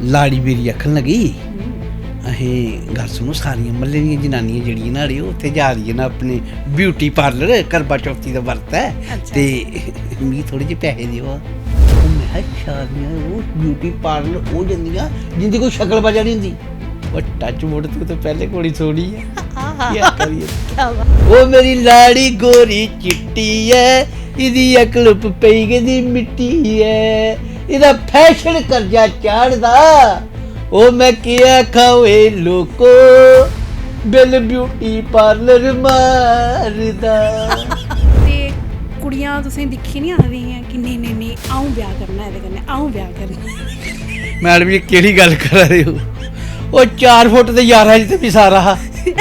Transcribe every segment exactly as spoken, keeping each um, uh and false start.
लाड़ी मेरी आखन लगी, "अहें, गल्ल सुनो, सारियां म्हल्ले दियां जनानियां जेह्ड़ियां ना, अड़ेओ, उत्थै जा दियां ना अपने ब्यूटी पार्लर, करवा चौथी दा बर्त ऐ।" अच्छा। ते "मिगी थोह्ड़े जेह् पैहे देओ।" ओह्, में आखेआ, "शादियां, ओह् ब्यूटी पार्लर ओह् जंदियां जिंदी कोई शकल बजह निं होंदी।" ओह्, टच वुड, तूं ते पैह्लें कुड़ी सोह्नी ऐ। आहा। केह् करियै? क्या बात। "ओह्, मेरी लाड़ी गोरी चिट्टी ऐ, इदी अकल प-, पेई गेदी मिट्टी ऐ, इदा फैशन कर्जा चाढ़दा।" ओह्, में केह् आखां ओए लोको, बिल ब्यूटी पार्लर मारदा। ते कुड़ियां तुसें दिक्खी निं आखदियां कि "नेईं, नेईं, नेईं, अ'ऊं ब्याह् करना एह्दे कन्नै, अ'ऊं ब्याह् करना।" मैडम जी, केह्ड़ी गल्ल करा दे ओ? ओह्, चार फुट ते ञारां इंच ते मी सारा हा। सिर्फ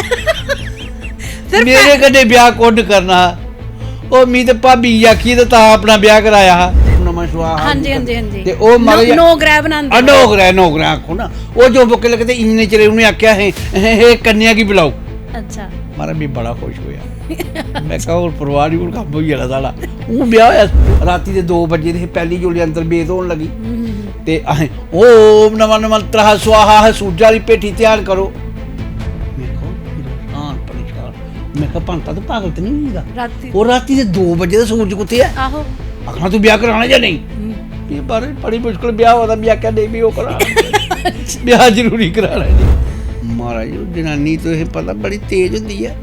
मेरे कन्नै ब्याह् कु'न करना हा? ओह्, मी ते भाबी गी आखियै ते तां अपना ब्याह् कराया हा। नमां सुआह् हा हां जी, जी हां जी, हां जी। ते ओह् नौ, माता जी नौ ग्रह बनांदे आ, न। नौ ग्रह, नौ ग्रह आखो ना। ओह् जो बुक्के लग्गे ते इन्ने चिरे उ'नें आखेआ, "हे, हे, हे, कन्या गी बुलाओ।" अच्छा। मारा, मी बड़ा खुश होआ। में कहा, "हुन परवाह निं, हुन कम्म होई जाना साढ़ा।" हून ब्याह् होआ, रातीं दे दो बजे दे हे, पैह्ली जोल्लै अंदर बेद होन लगी। हम्म, हम्म, हम्म। ते असें, "ओम नमः नमः त्रा स्वाहा, सूरजा आह्ली भेठी ध्यान करो।" में कहा, परेशान, परेशान। में कहा, "पंता, तूं पागल ते निं होई गेदा?" रातीं। ओह् रातीं दे दो बजे दा सूरज कुत्थै ऐ? आहो। आखना, "तूं ब्याह् कराना जां नेईं?" हम्म। एह् बारे बड़ी मुश्कल ब्याह् होआ दा, में आखेआ, "नेईं, में ओह् कराना।" ब्याह् जरूरी कराना जी। महाराज, ओह् जनानी, तुसें पता, बड़ी तेज होंदी ऐ।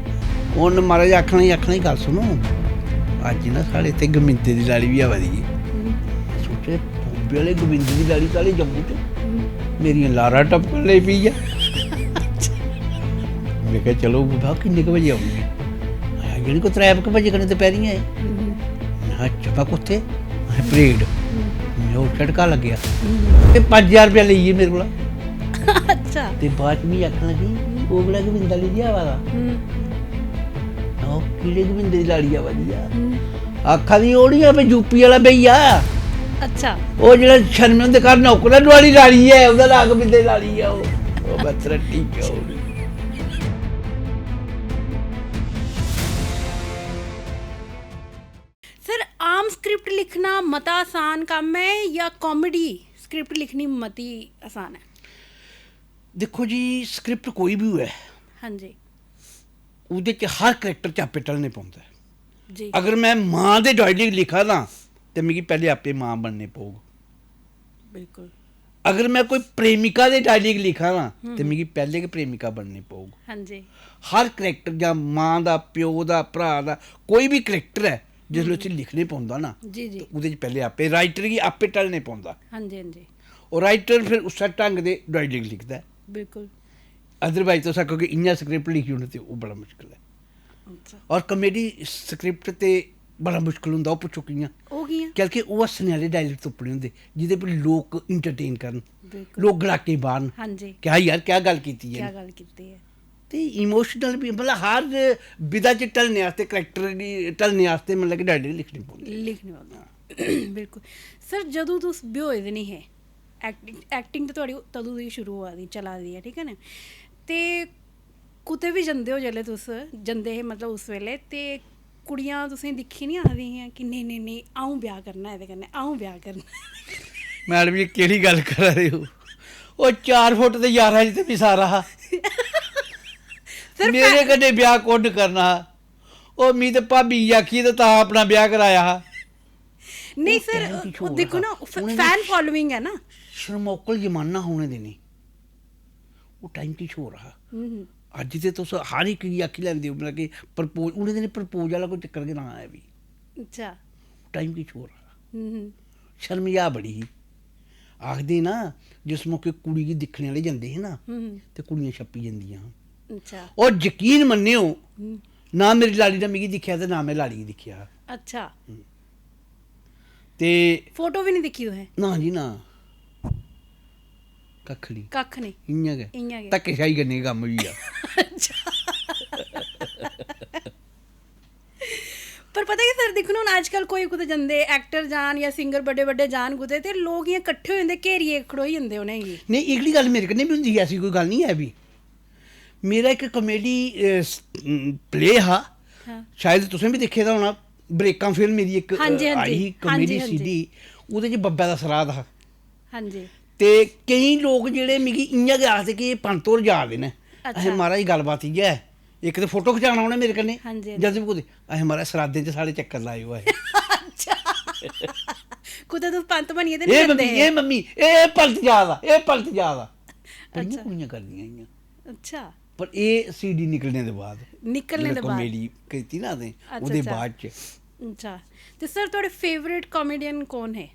उन्न, महाराज, आखना ही, आखना ही, "गल्ल सुनो, अज्ज ना साढ़े इत्थै गमिंदे दी लाड़ी बी आवा दी ऐ।" हम्म। सोचे, "बॉम्बे आह्ले गमिंदे दी लाड़ी साढ़े जम्मू च?" हम्म। मेरियां लारां टपकन लगी पेई ऐ। में आखेआ, "चलो, बा, किन्ने क बजे औनी ऐ?" आया, "जेह्ड़ी कोई त्रै क बजे कन्नै दपैह्रीं ऐ।" हम्म। में आखेआ, "अच्छा, बा, कुत्थै?" "असें परेड।" हम्म। में ओह् झटका लग्गेआ। हम्म। ते पंज ज्हार रपेआ लेई गे मेरे कोला। अच्छा। ते बाद च मिगी आखन लगी, "ओह् केह्ड़ा गोविंदा लेइयै आवा दा?" हम्म। "ओह् केह्ड़े गोविंदे दी लाड़ी आवा दी ऐ?" हम्म। आखा दी, "ओह् निं ऐ, यूपी आह्ला भैया।" अच्छा। "ओह् जेह्ड़ा शर्मे हुंदे घर नौकर ऐ, नुहाड़ी लाड़ी ऐ, ओह्दा नांऽ गोविंदे दी लाड़ी ऐ ओह्।" ओह् बस रट्टी चौल। सर, आम स्क्रिप्ट लिखना मता आसान कम्म ऐ जां कॉमेडी स्क्रिप्ट लिखनी मती आसान ऐ? दिक्खो जी, स्क्रिप्ट कोई बी होऐ, हां जी। ओह्दे च हर करैक्टर च आपे ढलने पौंदा ऐ। जी। अगर में मां दे डायलॉग लिखा दा, ते मिगी पैह्ले आपे मां बनने पौग। बिल्कुल। अगर में कोई प्रेमिका दे डायलॉग लिखा दा, हम्म। ते मिगी पैह्ले गै प्रेमिका बनने पौग। हां जी। हर करैक्टर, जां मां दा, प्यो दा, भ्राऽ दा, कोई बी करैक्टर ऐ, जिसलै हम्म। उसी लिखने पौंदा ना, जी, जी। ते ओह्दे च पैह्ले आपे, राइटर गी आपे ढलने पौंदा। हां जी, हां जी। और राइटर फिर उस्सै ढंग दे डायलॉग लिखदा ऐ। बिल्कुल। Otherwise तुस आखो कि इ'यां स्क्रिप्ट लिखी ओड़ो, ते ओह् बड़ा मुश्कल ऐ। अच्छा। और कॉमेडी स्क्रिप्ट ते बड़ा मुश्कल होंदा, ओह् पुच्छो कि'यां? ओह् कि'यां? क्योंकि ओह् हस्सने आह्ले डायलॉग तुप्पने होंदे, जेह्दे पर लोक एंटरटेन करन, बिल्कुल। लोक गड़ाके मारन। हां जी। "क्या यार, क्या गल्ल कीती ऐ?" क्या गल्ल कीती ऐ? ते इमोशनल बी, मतलब, हर विधा च ढलने आस्तै, करैक्टर गी ढलने आस्तै, मतलब, कि डायलॉग लिखने पौंदे। लिखने पौंदे। बिल्कुल। सर, जदूं तुस ब्योए दे निं हे, एक्टिंग, एक्टिंग ते थुआढ़ी तदूं दी शुरू होआ दी, चला दी ऐ, ठीक ऐ ना? ते कुतै बी जंदे ओ, जेल्लै तुस जंदे हे, मतलब, उस बेल्लै, ते कुड़ियां तुसेंगी दिक्खी निं आखदियां हियां कि "नेईं, नेईं, नेईं, अ'ऊं ब्याह् करना एह्दे कन्नै, अ'ऊं ब्याह् करना"? मैडम जी, केह्ड़ी गल्ल करा दे ओ? ओह्, चार फुट ते ञारां इंच ते मी सारा हा। सर, मेरे फै- कन्नै ब्याह् कु'न करना हा? ओह्, मी ते भाबी गी आखियै ते तां अपना ब्याह् कराया हा। नेईं ओह् सर, time किश ओह् होर दिक्खो हा। ना, फै-, उ'नें फैन फॉलोइंग ऐ ना। शर्मौकल जमाना हा उ'नें दिनें। ओह् टाइम किश होर हा। हम्म। अज्ज ते तुस हर इक गी आखी लैंदे ओ, मतलब कि प्रपोज, उ'नें दिनें प्रपोज आह्ला कोई चक्कर गै ना आया बी। अच्छा। टाइम किश होर हा। हम्म। शर्म जा बड़ी ही। आखदे ना, जिस मौके कुड़ी गी दिक्खने आह्ले जंदे हे ना, हम्म। ते कुड़ियां छप्पी जंदियां हां। अच्छा। और यकीन मन्नेओ, हम्म। ना मेरी लाड़ी ने मिगी दिक्खेआ ते ना में लाड़ी गी दिक्खेआ। अच्छा। हम्म। ते फोटो बी निं दिक्खी तुसें? ना जी, ना। कक्ख निं। कक्ख निं। इ'यां गै। इ'यां गै। धक्केशाही कन्नै गै कम्म होई गेआ। अच्छा। पर पता केह् सर, दिक्खो ना, हून अजकल कोई कुतै जंदे, एक्टर जान जां सिंगर बड्डे बड्डे जान कुतै, ते लोक इ'यां कट्ठे होई जंदे, घेरियै खड़ोई जंदे उ'नेंगी। नेईं, एह्कड़ी गल्ल मेरे कन्नै बी होंदी ऐ, ऐसी कोई गल्ल निं ऐ बी। मेरा इक कॉमेडी, अ, स-, उम, प्ले हा, हां। शायद तुसें बी दिक्खे दा होना, ब्रेकां फिल्म मेरी इक, हां जी, अ, हां आई जी। ही, हां जी, कॉमेडी हां जी। सीडी, ओह्दे च बब्बै दा सराध हा। हां जी। ते केईं लोक जेह्ड़े मिगी इ'यां गै आखदे कि एह् पंत होर जा दे न। अच्छा। असें, महाराज, गल्लबात इ'यै ऐ, इक ते फोटो खचाना उ'नें मेरे कन्नै, हां जी, हां जी। जद बी कुतै, असें, महाराज, सराधें च साढ़े चक्कर लाए होए। अच्छा। कुतै तुस पंत बनियै ते निं एह् जंदे मम्मी, हे? एह् मम्मी, एह् पंत जा दा, एह् पंत जा दा। बड़ियां अच्छा। कुड़ियां करदियां इ'यां। अच्छा। पर एह् सीडी निकलने दे बाद, निकलने जिसलै दे बाद। कॉमेडी कीती ना असें, अच्छा, ओह्दे अच्छा। बाद च। अच्छा। ते सर, थुआढ़े फेवरेट कॉमेडियन कौन हे?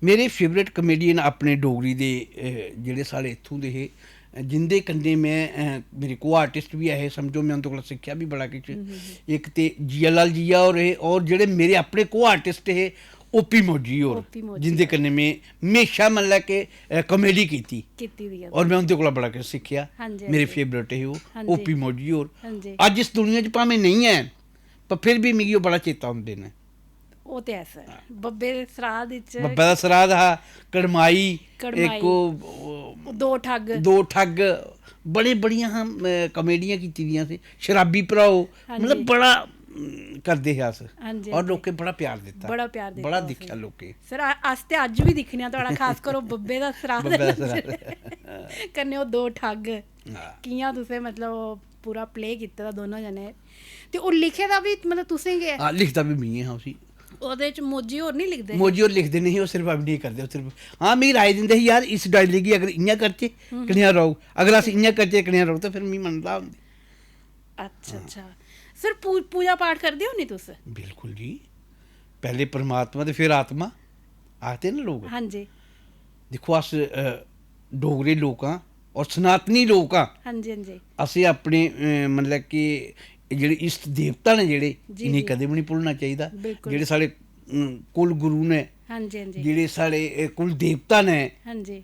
मेरे फेवरेट कॉमेडियन अपने डोगरी दे, अ, जेह्ड़े साढ़े इत्थूं दे हे, अ, जिंदे कन्नै में, अ, मेरे को आर्टिस्ट बी ऐ हे, समझो, में उं'दे कोला सिक्खेआ बी बड़ा किश। हम्म, हम्म, हम्म। इक ते जिया लाल जिया होर हे, और जेह्ड़े मेरे अपने को आर्टिस्ट हे, ओपी मौजी होर, ओपी मौजी जिंदे होर। कन्नै में म्हेशा, मतलब कि, अ, कॉमेडी कीती। कीती दी ऐ। और में उं'दे कोला बड़ा किश सिक्खेआ। हां जी, मेरे हां जी। फेवरेट हे ओह्, हां जी। ओपी मौजी होर। हां जी। अज्ज इस दुनिया च भामें नेईं हैन, पर फिर बी मिगी ओह् बड़ा चेता औंदे न। ओह् ते ऐ सर। हां। बब्बे दे सराध इच बब्बै दा सराध हा, कड़माई, कड़माई। इक ओह्, ओह् दो ठग। दो ठग, बड़े, बड़ियां हां, अ, कॉमेडियां कीती दियां सी। शराबी भ्राओ, हां मतलब जी। बड़ा, उम, करदे हे अस। हां जी, और हां जी। लोकें बड़ा प्यार दित्ता। बड़ा प्यार दित्ता बड़ा तुसें। दिक्खेआ लोकें। सर, अ-, अस ते अज्ज बी दिक्खने आं थुआढ़ा, खास करो बब्बे दा सराध बब्बै दा दे सराध। बिच। कन्नै ओह् दो ठग। हां। कि'यां तुसें, मतलब, ओह् पूरा प्ले कीते दा दोनों जने। ते ओह् लिखे दा बी, मतलब, तुसें गै? हां, लिखदा बी में हा उसी। ओह्दे च मौजी होर निं लिखदे हे? मौजी होर लिखदे नेईं हे, ओह् सिर्फ अभिनय करदे, ओह् सिर्फ, हां, मिगी राय दिंदे हे, "यार, इस डायलॉग गी अगर इ'यां करचै, हम्म। कनेहा रौह्ग? अगर अस इ'यां करचै, कनेहा रौह्ग?" ते फिर मिगी मनदा होंदी। अच्छा, हां। अच्छा। सर, पू-, पूजा पाठ करदे हो निं तुस? बिल्कुल जी। पैह्ले परमात्मा ते फिर आत्मा, आखदे न लोक। हां जी। दिक्खो, अस, अ, डोगरे लोक आं और सनातनी लोक आं। हां जी, हां जी। असें अपने, अ, मतलब कि जेह्ड़े इष्ट देवता न जेह्ड़े, जी, इ'नेंगी जी। कदें बी निं भुल्लना चाहिदा। बिल्कुल। जेह्ड़े साढ़े, अम, कुल गुरु न, हां जी, हां जी। जेह्ड़े साढ़े, अ, कुल देवता न, हां जी।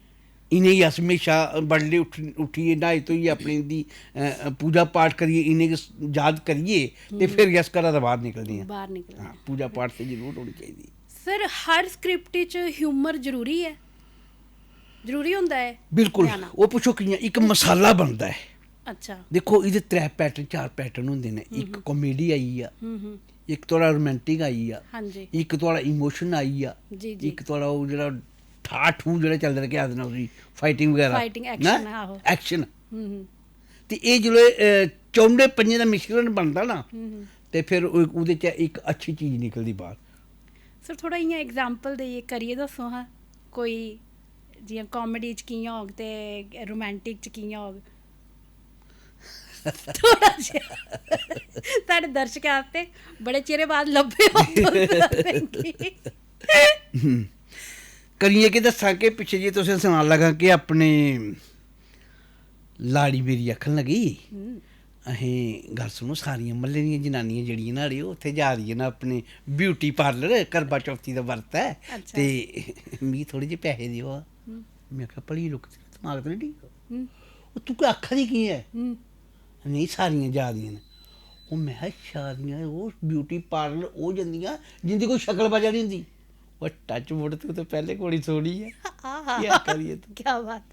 इ'नेंगी अस म्हेशा बडलै उट्ठ-, उट्ठियै, न्हाई धोइयै, अपनी इं'दी, अ, अ, पूजा पाठ करियै, इ'नेंगी स-, याद करियै ते हम्म। फिर गै अस घरा दा बाह्र निकलदे आं। बाह्र निकलदे हां, आं। पूजा पाठ ते जरूर होनी चाहिदी। सर, हर स्क्रिप्ट च ह्यूमर जरूरी ऐ? जरूरी होंदा ऐ बिल्कुल। ल्याना? ओह् पुच्छो कि'यां, इक मसाला बनदा ऐ। अच्छा। दिक्खो, एह्दे त्रै पैटर्न, चार पैटर्न होंदे न। हम्म, इक हम्म। कॉमेडी आई गेआ, हम्म, हम्म। इक थुआढ़ा रोमांटिक आई गेआ, हां जी। इक थुआढ़ा इमोशन आई गेआ, जी, जी। इक थुआढ़ा ओह् जेह्ड़ा ठा ठू जेह्ड़ा चलदा, केह् आखदे न उसी, फाइटिंग बगैरा, फाइटिंग, ना? एक्शन, आहो। एक्शन। हम्म, हम्म। ते एह् जिसलै, अ, चौनें पंजें दा मिश्रण बनदा ना, हम्म, हम्म। ते फिर ओह्, ओह्दे च इक अच्छी चीज निकलदी बाह्र। सर, थोह्ड़ा इ'यां एग्जाम्पल देइयै करियै दस्सो हां, कोई जि'यां कॉमेडी च कि'यां होग ते रोमांटिक च कि'यां होग? थोह्ड़ा जेहा। साढ़े दर्शकें आस्तै बड़े चिरें बाद लब्भे ओ तुस असेंगी। करियै केह् दस्सां कि पिच्छे जेही तुसें सनान लगा कि अपने लाड़ी मेरी आखन लगी, हम्म। "अहें, गल्ल सुनो, सारियां म्हल्ले दियां जनानियां जेह्ड़ियां न, अड़ेओ, उत्थै जा दियां न अपने ब्यूटी पार्लर, करवा चौथी दा बर्त ऐ, अच्छा। ते मिगी थोह्ड़े जेह् पैहे देओ।" हम्म। में आखेआ, "भली लोकें, तेरा दमाग ते निं ठीक? हम्म। ओह् तूं केह् आखा दी केह् ऐ?" हम्म। "नेईं, सारियां जा दियां न।" ओह्, में आखेआ, "सारियां ओह् ब्यूटी पार्लर ओह् जंदियां जिंदी कोई शकल बजह निं होंदी।" ओह्, touch wood, तूं ते पैह्लें कुड़ी सोह्नी ऐ। आहा। केह् आखा दी ऐ तूं? क्या बात।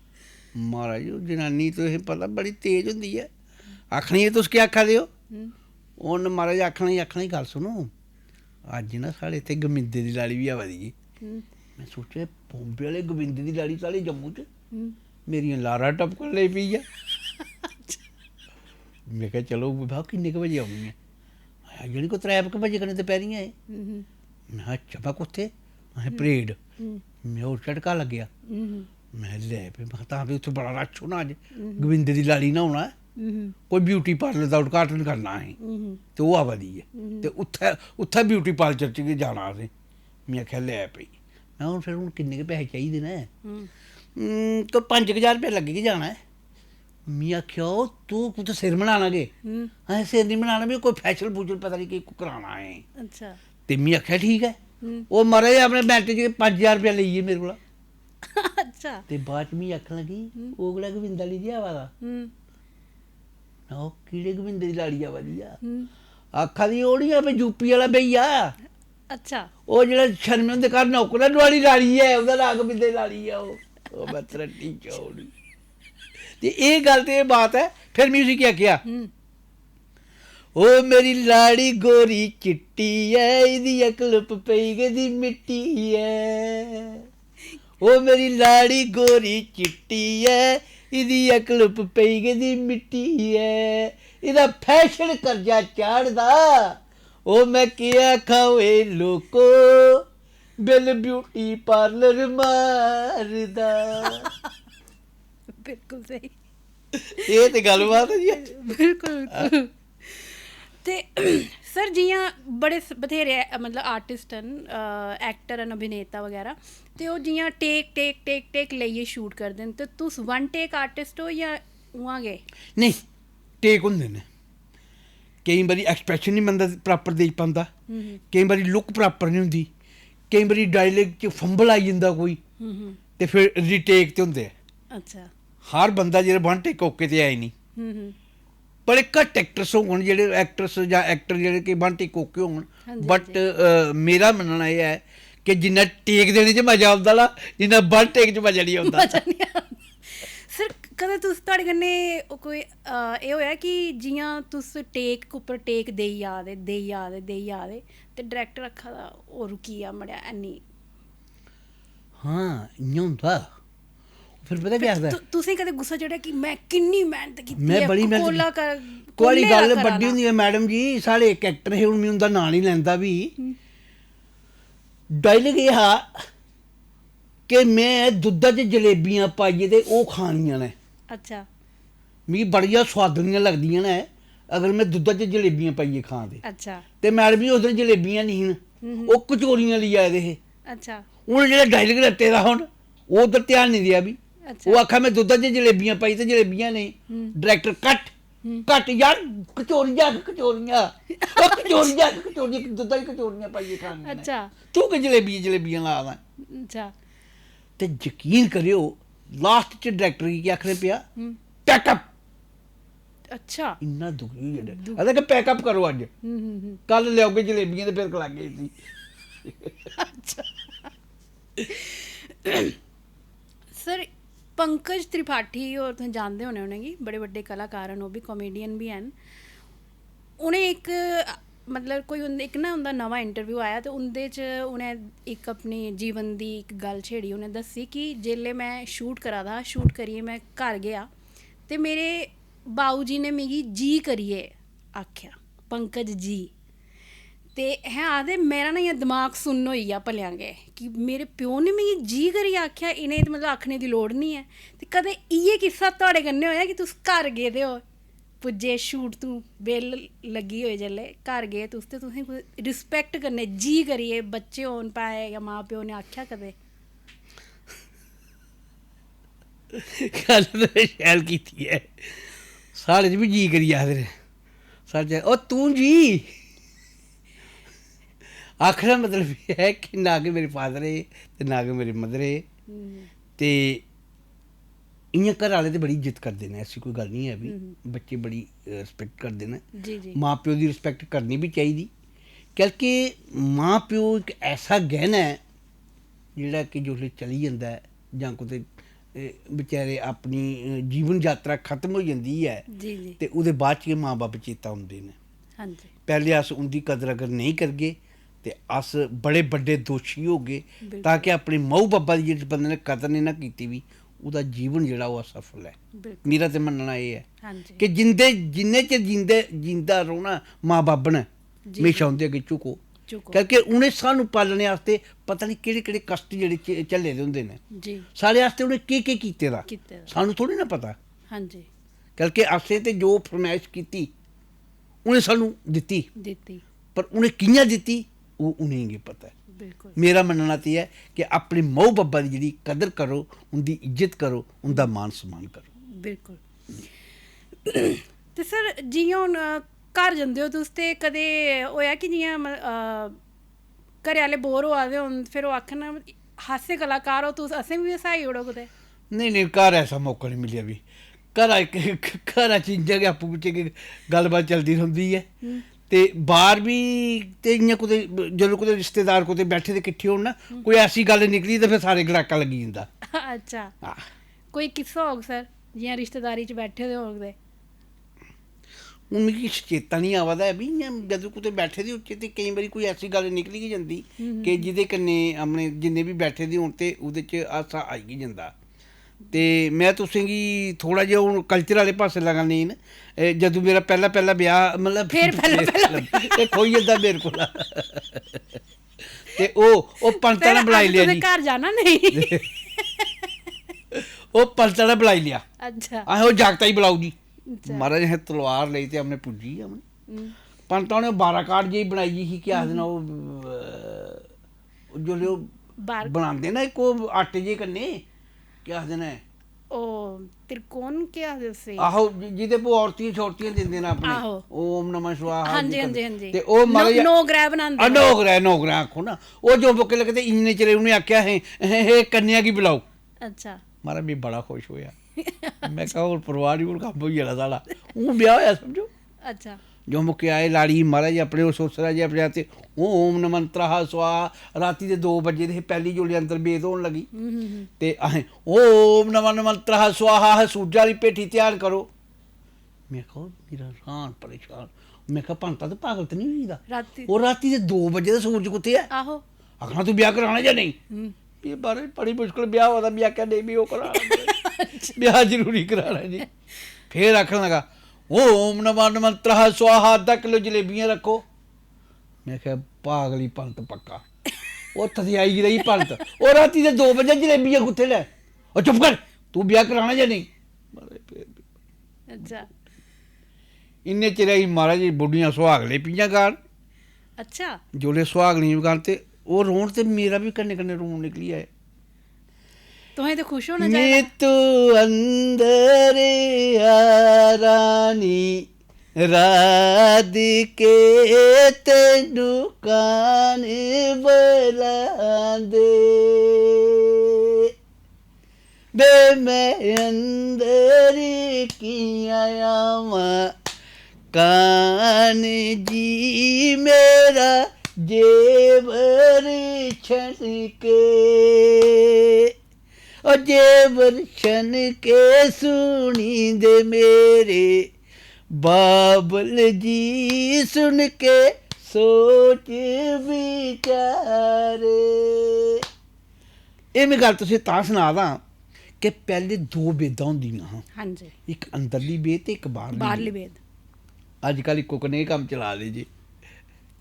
महाराज, ओह् जनानी, तुसें पता, बड़ी तेज होंदी ऐ। आखनी ऐ, "तुस केह् आखा दे ओ?" हम्म। उन्न, महाराज, आखना ही, आखना ही, "गल्ल सुनो, अज्ज ना साढ़े इत्थै गोबिंदे दी लाड़ी बी आवा दी ऐ।" हम्म। में सोचेआ, "बॉम्बे आह्ले गोबिंदे दी लाड़ी साढ़े जम्मू च?" हम्म। मेरियां लारां टपकन लगी पेइयां। में आखेआ, "चलो, बा, किन्ने क बजे औनी ऐ?" आया, "जेह्ड़ी कोई त्रै क बजे कन्नै दपैह्रीं आए।" हम्म। में आखेआ, "अच्छा, बा, कुत्थै?" "असें हम्म। परेड।" हम्म। में होर झटका लग्गेआ। हम्म। में लै पे, में आखेआ, "तां फ्ही उत्थै बड़ा रश होना अज्ज, हम्म। गोबिंदे दी लाड़ी ने औना ऐ, हम्म। कोई ब्यूटी पार्लर दा उद्घाटन करना असें, हम्म। ते ओह् आवा दी ऐ, हम्म। ते उत्थै, उत्थै ब्यूटी पार्लर च गै जाना असें।" में आखेआ, "लै भई।" में, "हून फिर, हून किन्ने गै पैहे चाहिदे न?" हम्म। "हम्म, कोई पंज ज्हार रपेआ लग्गी गै जाना ऐ।" में आखेआ, "ओह्, तूं कुत्थै सिर बनाना गै? हम्म। असें सिर निं बनाना, में कोई फैशन फूशन पता निं केह् कराना ऐ।" अच्छा। ते में आखेआ, "ठीक ऐ।" हम्म। ओह्, महाराज, अपने मिंट च पंज ज्हार रपेआ लेई गे मेरे कोला। अच्छा। ते बाद च मी आखन लगी, हम्म। "ओह् केह्ड़ा गोविंद आह्ली दी आवा दा?" हम्म। "ओह् केह्ड़े गोविंद दी लाड़ी आवा दी आ?" हम्म। आखा दी, "ओह् निं, अपने यूपी आह्ला भैया।" अच्छा। "ओह् जेह्ड़ा शर्मे हुंदे घर नौकर ऐ, नुहाड़ी लाड़ी ऐ, ओह्दा नांऽ गोविंद दी लाड़ी ऐ ओह्।" ओह्, में त्रट्टी चौड़ी। ते एह् गल्ल ते एह् बात ऐ, फिर में उसी केह् आखेआ? हम्म। "ओ मेरी लाड़ी गोरी चिट्टी ऐ, इ'दी अकल प-, पेई गेदी मिट्टी ऐ।" ओ मेरी लाड़ी गोरी चिट्टी ऐ, इदी अकल प-, पेई गेदी मिट्टी ऐ, इदा फैशन कर्जा चाढ़दा। ओ मैं केह् आखां ओए लोको, बिल ब्यूटी पार्लर मारदा। बिल्कुल स्हेई। एह् ते गल्लबात ऐ जी। बिल्कुल, बिल्कुल। ते सर, जियां बड़े स-, बथेरे, मतलब, आर्टिस्ट न, एक्टर न, अभिनेता बगैरा, ते ओह् जियां टेक टेक टेक टेक लेइयै शूट करदे न, ते तुस वन टेक आर्टिस्ट ओ जां उ'आं गै? नेईं, टेक होंदे न। केईं बारी एक्सप्रैशन निं बंदा प्रापर देई पांदा, केईं बारी लुक प्रापर निं होंदी, केईं बारी डायलॉग च फंबल आई जंदा कोई, ते फिर रीटेक ते होंदे। अच्छा। हर बंदा जेह्ड़ा वन टेक ओके ते है ही निं। हम्म, हम्म। बड़े घट्ट एक्ट्रेस होङन जेह्ड़े, एक्ट्रेस जां एक्टर जेह्ड़े कि वन टेक ओके होङन। हां जी, बट मेरा मन्नना एह् ऐ कि जिन्ना टेक देने च मजा औंदा ना, इन्ना वन टेक च मजा निं औंदा। मजा निं आंदा। सर, कदें तुस, थुआढ़े कन्नै ओह् कोई, अ, एह् होएआ कि जियां तुस टेक उप्पर टेक देई जा दे, देई जा दे, देई जा दे, ते डायरैक्टर आखा दा, "ओह् रुकी जा मड़ेआ, हैनी"? हां, इ'यां होंदा। फिर पता केह् आखदा? तु-, तुसें कदें गुस्सा चढ़ेआ कि "में किन्नी मेह्नत कीती में ऐ, बड़ी मेह्नत कोला कीती। कर, थुआढ़ी कोले दा गल्ल करा बड्डी ना"? होंदी ऐ मैडम जी, साढ़े इक एक्टर हे, हून में उं'दा नांऽ निं लैंदा भी। डायलॉग एह् हा कि में दुद्धा च जलेबियां पाइयै ते ओह् खानियां न। अच्छा। मिगी बड़ियां सोआदलियां लगदियां न अगर में दुद्धा च जलेबियां पाइयै खां ते। अच्छा। ते मैडम जी उस दिन जलेबियां निं हियां, ओह् कचोरियां लेई आए दे हे। अच्छा। उ'नें जेह्ड़ा डायलॉग रट्टे दा हा उ'न्न, ओह् उद्धर ध्यान निं देआ भी। अच्छा। ओह् आखा, "में दुद्धा च जलेबियां पाई ते जलेबियां नेईं।" हम्म। डायरैक्टर, "कट, हम्म। कट यार, कचोरियां, कचोरियां, ओह् कचोरियां, कचोरियां, दुद्धा च कचोरियां पाइयै खानियां न। अच्छा। तू कि जलेबियां, जलेबियां ला दा?" अच्छा। ते यकीन करेओ, लास्ट च डायरैक्टर गी केह् आखना पेआ? हम्म। "पैकअप।" अच्छा। इन्ना दुखी होई गेआ। आखदा कि "पैकअप करो अज्ज, हम्म, हम्म, हम्म। कल लेओगे जलेबियां ते फिर खलागे इसी।" अच्छा। सर, पंकज त्रिपाठी होर तुस जानदे होने उ'नेंगी, बड़े बड्डे कलाकार न, ओह् बी कॉमेडियन बी हैन। उ'नें इक, मतलब, कोई उं'दे, इक ना उं'दा नमां इंटरव्यू आया ते उं'दे च उ'नें इक अपनी जीवन दी इक गल्ल छेड़ी, उ'नें दस्सी कि जेल्लै में शूट करा दा हा, शूट करियै में घर गेआ ते मेरे बाऊ जी ने मिगी "जी" करियै आखेआ, "पंकज जी।" ते हैं आखदे, मेरा ना इ'यां दमाग सुन्न होई गेआ भलेआं गै कि मेरे प्यो ने मिगी "जी" करियै आखेआ, इ'नें ते मतलब आखने दी लोड़ निं ऐ। ते कदें इ'यै किस्सा थुआढ़े कन्नै होएआ कि तुस घर गेदे ओ, पुज्जे शूट तूं, बेल लग्गी होए जेल्लै, घर गे तुस ते तुसें कुतै रिस्पैक्ट कन्नै "जी" करियै, बच्चे होन भाएं जां मां प्यो ने आखेआ कदें? गल्ल ते शैल कीती ऐ। साढ़े च बी "जी" करियै आखदे न। साढ़े च, "ओ तूं जी।" आखने दा मतलब एह् ऐ कि ना कि मेरे फादर हे ते ना कि मेरे मदर हे। ते इ'यां घर आह्ले ते बड़ी इज्जत करदे न, ऐसी कोई गल्ल निं ऐ बी। बच्चे बड़ी रिस्पैक्ट करदे न। जी, जी। मां प्यो दी रिस्पैक्ट करनी बी चाहिदी, क्योंकि मां प्यो इक ऐसा गैह्ना ऐ जेह्ड़ा कि जिसलै चली जंदा ऐ जां कुतै, ए, बेचारे अपनी, ए, जीवन यात्रा खत्म होई जंदी ऐ, जी, जी। ते ओह्दे बाद च गै मां बब्ब चेता औंदे न। हां जी। पैह्लें अस उं'दी कदर अगर नेईं करगे ते अस बड़े बड्डे दोशी होगे। बिल्कुल। तां कि अपने माऊ बब्बा दी जिस बंदे ने कदर नेईं ना कीती बी, ओह्दा जीवन जेह्ड़ा ओह् असफल ऐ। बिल्कुल। मेरा ते मन्नना एह् ऐ हां जी। कि जिंदे, जिन्ने चिर जिंदे, जिंदा रौह्ना मां बब्ब ने, जी। म्हेशां उं'दे अग्गें झुको। झुको। क्योंकि उ'नें सानूं पालने आस्तै पता निं केह्ड़े-केह्ड़े कश्ट जेह्ड़े च-, झल्ले दे होंदे न। जी। साढ़े आस्तै उ'नें केह्-केह् कीते दा, कीते दा। सानूं थोड़ी ना पता। हां जी। क्योंकि असें ते जो फरमाइश कीती, उ'नें सानूं दित्ती। दित्ती। पर उ'नें कि'यां दित्ती, ओह् उ'नेंगी पता ऐ। बिल्कुल। मेरा मन्नना ते ऐ कि अपने माऊ बब्बा दी जेह्ड़ी कदर करो, उं'दी इज्जत करो, उं'दा मान सम्मान करो। बिल्कुल। ते सर, जि'यां हून, अ, घर जंदे ओ तुस, ते कदें होएआ कि जि'यां, म-, अ, घरै आह्ले बोर होआ दे होन, फिर ओह् आखन, "हास्य कलाकार ओ तुस, असें बी हसाई ओड़ो कुतै"? नेईं, नेईं, घर ऐसा मौका निं मिलेआ बी। घरा इक, घरा च इ'यां गै आपूं बिच्चें गै गल्लबात चलदी रौंह्दी ऐ। ते बाह्र बी ते इ'यां कुतै, जदूं कुतै रिश्तेदार कुतै बैठे दे किट्ठे होन ना, कोई ऐसी गल्ल निकली ते फिर सारे गड़ाका लग्गी जंदा। अच्छा। आह। कोई किस्सा होग सर, जि'यां रिश्तेदारी च बैठे दे होग ते? हून मिगी किश चेता निं आवा दा ऐ, बी इ'यां जदूं कुतै बैठे दे होचै ते केईं बारी कोई ऐसी गल्ल निकली गै जंदी कि जेह्दे कन्नै अपने जिन्ने बी बैठे दे होन ते ओह्दे च हासा आई गै जंदा। ते में तुसेंगी थोह्ड़ा जेहा हून कल्चर आह्ले पासै लगा नेईं न, एह् जदूं मेरा पैह्ला पैह्ला ब्याह्, मतलब, फिर पैह्ला पैह्ला। एह् खोई जंदा मेरे कोला। ते ओह् ओह् पंत ने फिर बलाई असें लेआ तुसें जी। घर जाना नेईं? ओह् पंत ने बलाई लेआ। अच्छा। असें ओह् जागता गी बलाओ जी। अच्छा। महाराज, असें तलवार लेई ते अपने पुज्जी गे अपने। हम्म। पंत ने बारा कार्ड जेही बनाई दी ही, केह् आखदे न ओह्, अ, जिसलै ओह् बार- बनांदे ना इक ओह् आटे जे कन्नै, केह् आखदे न? ओह् त्रिकोण केह् आखदे उसी? आहो, जि-, जेह्दे पर औरतियां शौरतियां दिंदे न अपने। आहो। ओम नमः शिवाय, हां जी, हां जी, हां जी। ते ओह् नौ, महाराज नौ ग्रह बनांदे आ, न। नौ ग्रह, नौ ग्रह आखो ना। ओह् जो बुक्के लगे ते इन्ने चिरे उ'नें आखेआ, "हे, हे, हे, कन्या गी बलाओ।" अच्छा। महाराज, में बड़ा खुश होआ। में कहा, "हून परोआर ही हून कम्म होई जाना साढ़ा।" हून ब्याह् होआ, समझो। अच्छा। जो मुक्के आए लाड़ी, महाराज, अपने उस उसरा जे अपने आते, ओम नमन त्रहा स्वाहा, राती दे दो बजे दे हे, पैह्ली जोल्लै अंदर बेद होन लगी। हम्म, हम्म, हम्म। ते असें, "ओम नमन नमन त्रहा स्वाहा," असें सूरजा आह्ली भेठी ध्यान करो। में आखेआ, "ओह् मेरा र्हान परेशान।" में आखेआ, "पंत, ते पागल ते निं होई गेदा?" राती। "ओह् राती दे दो बजे दा सूरज कुत्थै ऐ?" आहो। आखना, "तूं ब्याह् कराना जां नेईं?" हम्म। एह् बारे बड़ी मुश्कल ब्याह् होआ दा, में आखेआ, "नेईं, में ओह् कराना।" ब्याह् जरूरी कराना जी। फिर आखन लगा, "ओम नमः नमः त्रहा स्वाहा, अद्धा किलो जलेबियां रक्खो।" में आखेआ, "पागल ही पंत पक्का।" ओह् थथेआई गी रेही पंत। "ओह् राती दे दो बजे जलेबियां कुत्थै लै?" "ओह् चुप कर, तूं ब्याह् कराना जां नेईं?" मारे फिर बी। अच्छा। इन्ने चिरै गी महाराज जी बुड्ढियां सुहाग लेई पेइयां गान। अच्छा। जोल्लै सुहाग लेई गान ते ओह् रोन ते मेरा बी कन्नै कन्नै रोन निकली आए। तुसें ते खुश होना चाहिदा। "नित्तु अंदर आ रानी, राधिके तैनू कान बलांदे।" बे मैं अंदर कि'यां आवां, कान जी मेरा जेवर छनके। ओ जेवर छनके सुनी दे मेरे बाबल जी, सुन के सोच विचारे। एह् में गल्ल तुसें तां सना दा कि पैह्ले दो बेदां होंदियां हां। हां जी। इक अंदरली बेद ते इक बाह्रली बाह्रली बेद। बेद। अजकल इक्को कन्नै गै कम्म चला दे जी।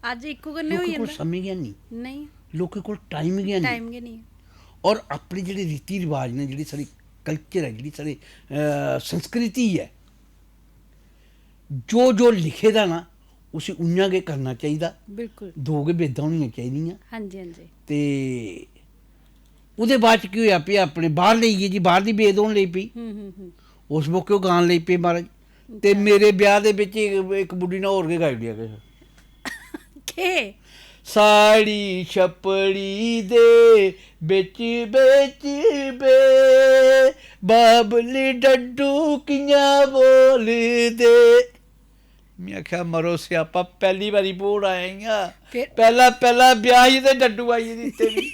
अज्ज इक्को कन्नै होई लोकें कोल जंदा। समें गै निं। नेईं। लोकें कोल टाइम गै निं। टाइम गै निं। और अपने जेह्ड़े रीति रिवाज न, जेह्ड़ी साढ़ी कल्चर ऐ, जेह्ड़ी साढ़ी, अ, संस्कृति ऐ, जो जो लिखे दा ना, उसी उ'यां गै करना चाहिदा। बिल्कुल। दो गै बेदां होनियां चाहिदियां। हां जी, हां जी। ते ओह्दे बाद च केह् होआ, फ्ही अपने बाह्र लेई गे जी, बाह्र दी बेद होन लेई पेई। हम्म, हम्म, हम्म। उस मौके ओह् गान लेई पे महाराज। ते अच्छा। मेरे ब्याह् दे बिच इक, इक बुड्ढी ने होर गै गाई ओड़ेआ किश। केह्? साढ़ी छपड़ी दे बिच, बिच बे बाबली डड्डू कि'यां बोलदे। में आखेआ, "मरो स्यापा, पैह्ली बारी भोड़ आया इ'यां। फिर? पैह्ला, पैह्ला ब्याह् ही ते डड्डू आई गेदी इत्थै बी।"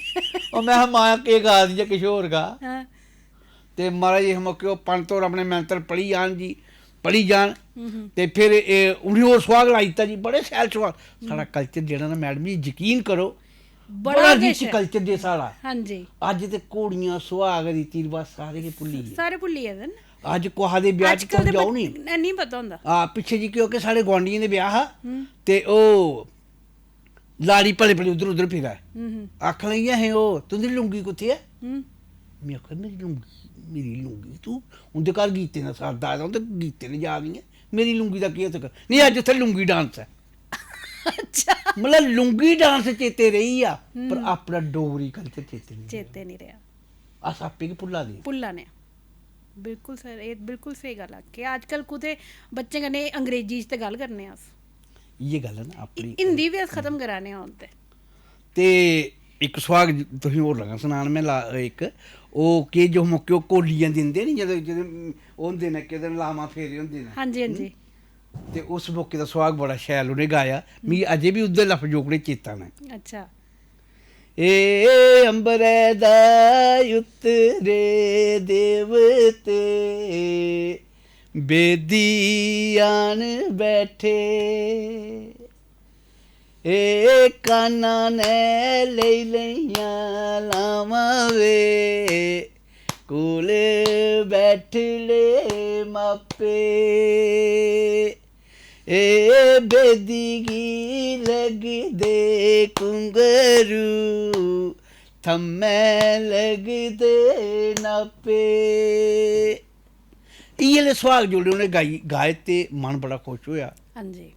ओह् में आखेआ, "मां केह् गा दी ऐ, किश होर गा।" हां। ते महाराज, इस मौके ओह् पंत होर अपने मैंतर पढ़ी जान जी, पढ़ी जान। हम्म। ते फिर एह् उ'नें होर सुहाग लाई दित्ता जी, बड़े शैल सुहाग। साढ़ा कल्चर जेह्ड़ा ना, मैडम जी, यकीन करो, बड़ा बड़ा गै रिच शैल। कल्चर जे साढ़ा। हां जी। अज्ज ते घोड़ियां, सुहाग, रीति रिवाज सारे गै भुल्ली गे। सारे भुल्ली गेदे न। अज्ज कुसै दे ब्याह च अज्जकल तुस दे जाओ बच-, नी। न-, नेईं पता होंदा। हां, पिच्छे जी केह् होआ कि साढ़े गुआंढियें दे ब्याह हा, हम्म। ते ओह् लाड़ी पले पले उद्धर उद्धर फिरा। हम्म, हम्म। आखन लगी, "अहें ओह्, तुं'दी लुंगी कुत्थै ऐ?" हम्म। में आखेआ, "मेरी लुंगी, मेरी लुंगी, तूं उं'दे घर गीतें दा साद्दा आए दा, उं'दे गीतें च जा दी ऐ, मेरी लुंगी दा केह् चक्कर?" "नेईं, अज्ज उत्थै लुंगी डांस ऐ।" अच्छा। मतलब, लुंगी डांस चेते रेही गेआ, पर हम्म। अपना डोगरी कल्चर चेते निं रेहा। चेते निं रेहा। अस आपे गै भुल्ला दे। भुल्ला ने। बिल्कुल सर, एह् बिल्कुल स्हेई गल्ल आखी। अजकल कुतै बच्चें कन्नै अंग्रेजी च ते गल्ल करने आं अस। इ'यै गल्ल ऐ ना, अपनी हिंदी बी अस खत्म करा ने आं हून ते। ते इक सुहाग ज-, तुसें होर लगा सनान में ला-, इक, ओह् केह् जो मौके ओह् कोलियां दिंदे नी, जदूं, जदूं ओह् होंदे न, केह् आखदे न, लामां फेरे होंदे न। हां जी, हां जी। हम्म? ते उस मौके दा सुहाग बड़ा शैल उ'नें गाया। मिगी अजें बी उं'दे लफ्ज ओकड़े चेता न। अच्छा। "ए अंबरै दा उतरे देवते, बेदी आन बैठे, ए काना ने लेई लेइयां लामां वे, कोल बैठले मापे। ए बेदी गी लगदे कुंगरू, थम्मै लगदे नापे। इ'यै ले सुहाग जोड़े उ'नें गाई, गाए ते मन बड़ा खुश होआ। हां जी।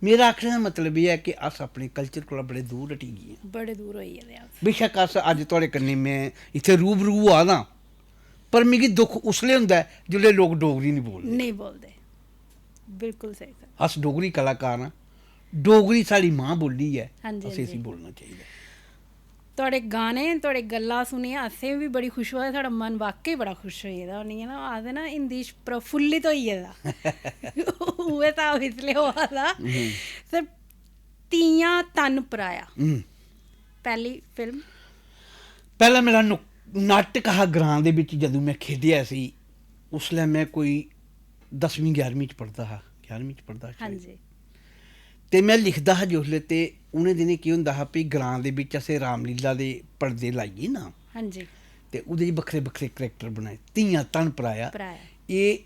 मेरा आखने दा मतलब एह् ऐ कि अस अपने कल्चर कोला बड़े दूर हटी गे आं। बड़े दूर होई गेदे अस। बेशक अस अज्ज थुआढ़े कन्नै, में इत्थै रूबरू होआ दा, पर मिगी दुख उसलै होंदा ऐ जिसलै लोक डोगरी निं बोलदे। नेईं बोलदे। बिल्कुल स्हेई गल्ल। अस डोगरी कलाकार आं, डोगरी साढ़ी मां बोली ऐ, हां जी, असें हां इसी जी। बोलना चाहिदा। थुआढ़े गाने, थुआढ़े गल्लां सुनियै असें बी बड़ी खुशी होआ, साढ़ा मन वाकई बड़ा खुश होई गेदा। हून इ'यां ना आखदे ना हिंदी च प्रफुल्लित होई गेदा। उ'ऐ स्हाब इसलै होआ दा। हम्म। सर, धीयां तन पराया। हम्म। पैह्ली फिल्म? पैह्ला मेरा नु-, नाटक हा ग्रां दे बिच, जदूं में खेढेआ सी, उसलै में कोई दसमीं ग्यारहमीं च पढ़दा हा, ग्यारहमीं च पढ़दा हा हां शायद। जी। ते में लिखदा हा जिसलै, ते उ'नें दिनें केह् होंदा हा, भी ग्रां दे बिच असें रामलीला दे पड़दे लाइयै ना, हां जी। ते ओह्दे च बक्खरे बक्खरे करैक्टर बनाए। धीयां धन पराया, पराया। एह्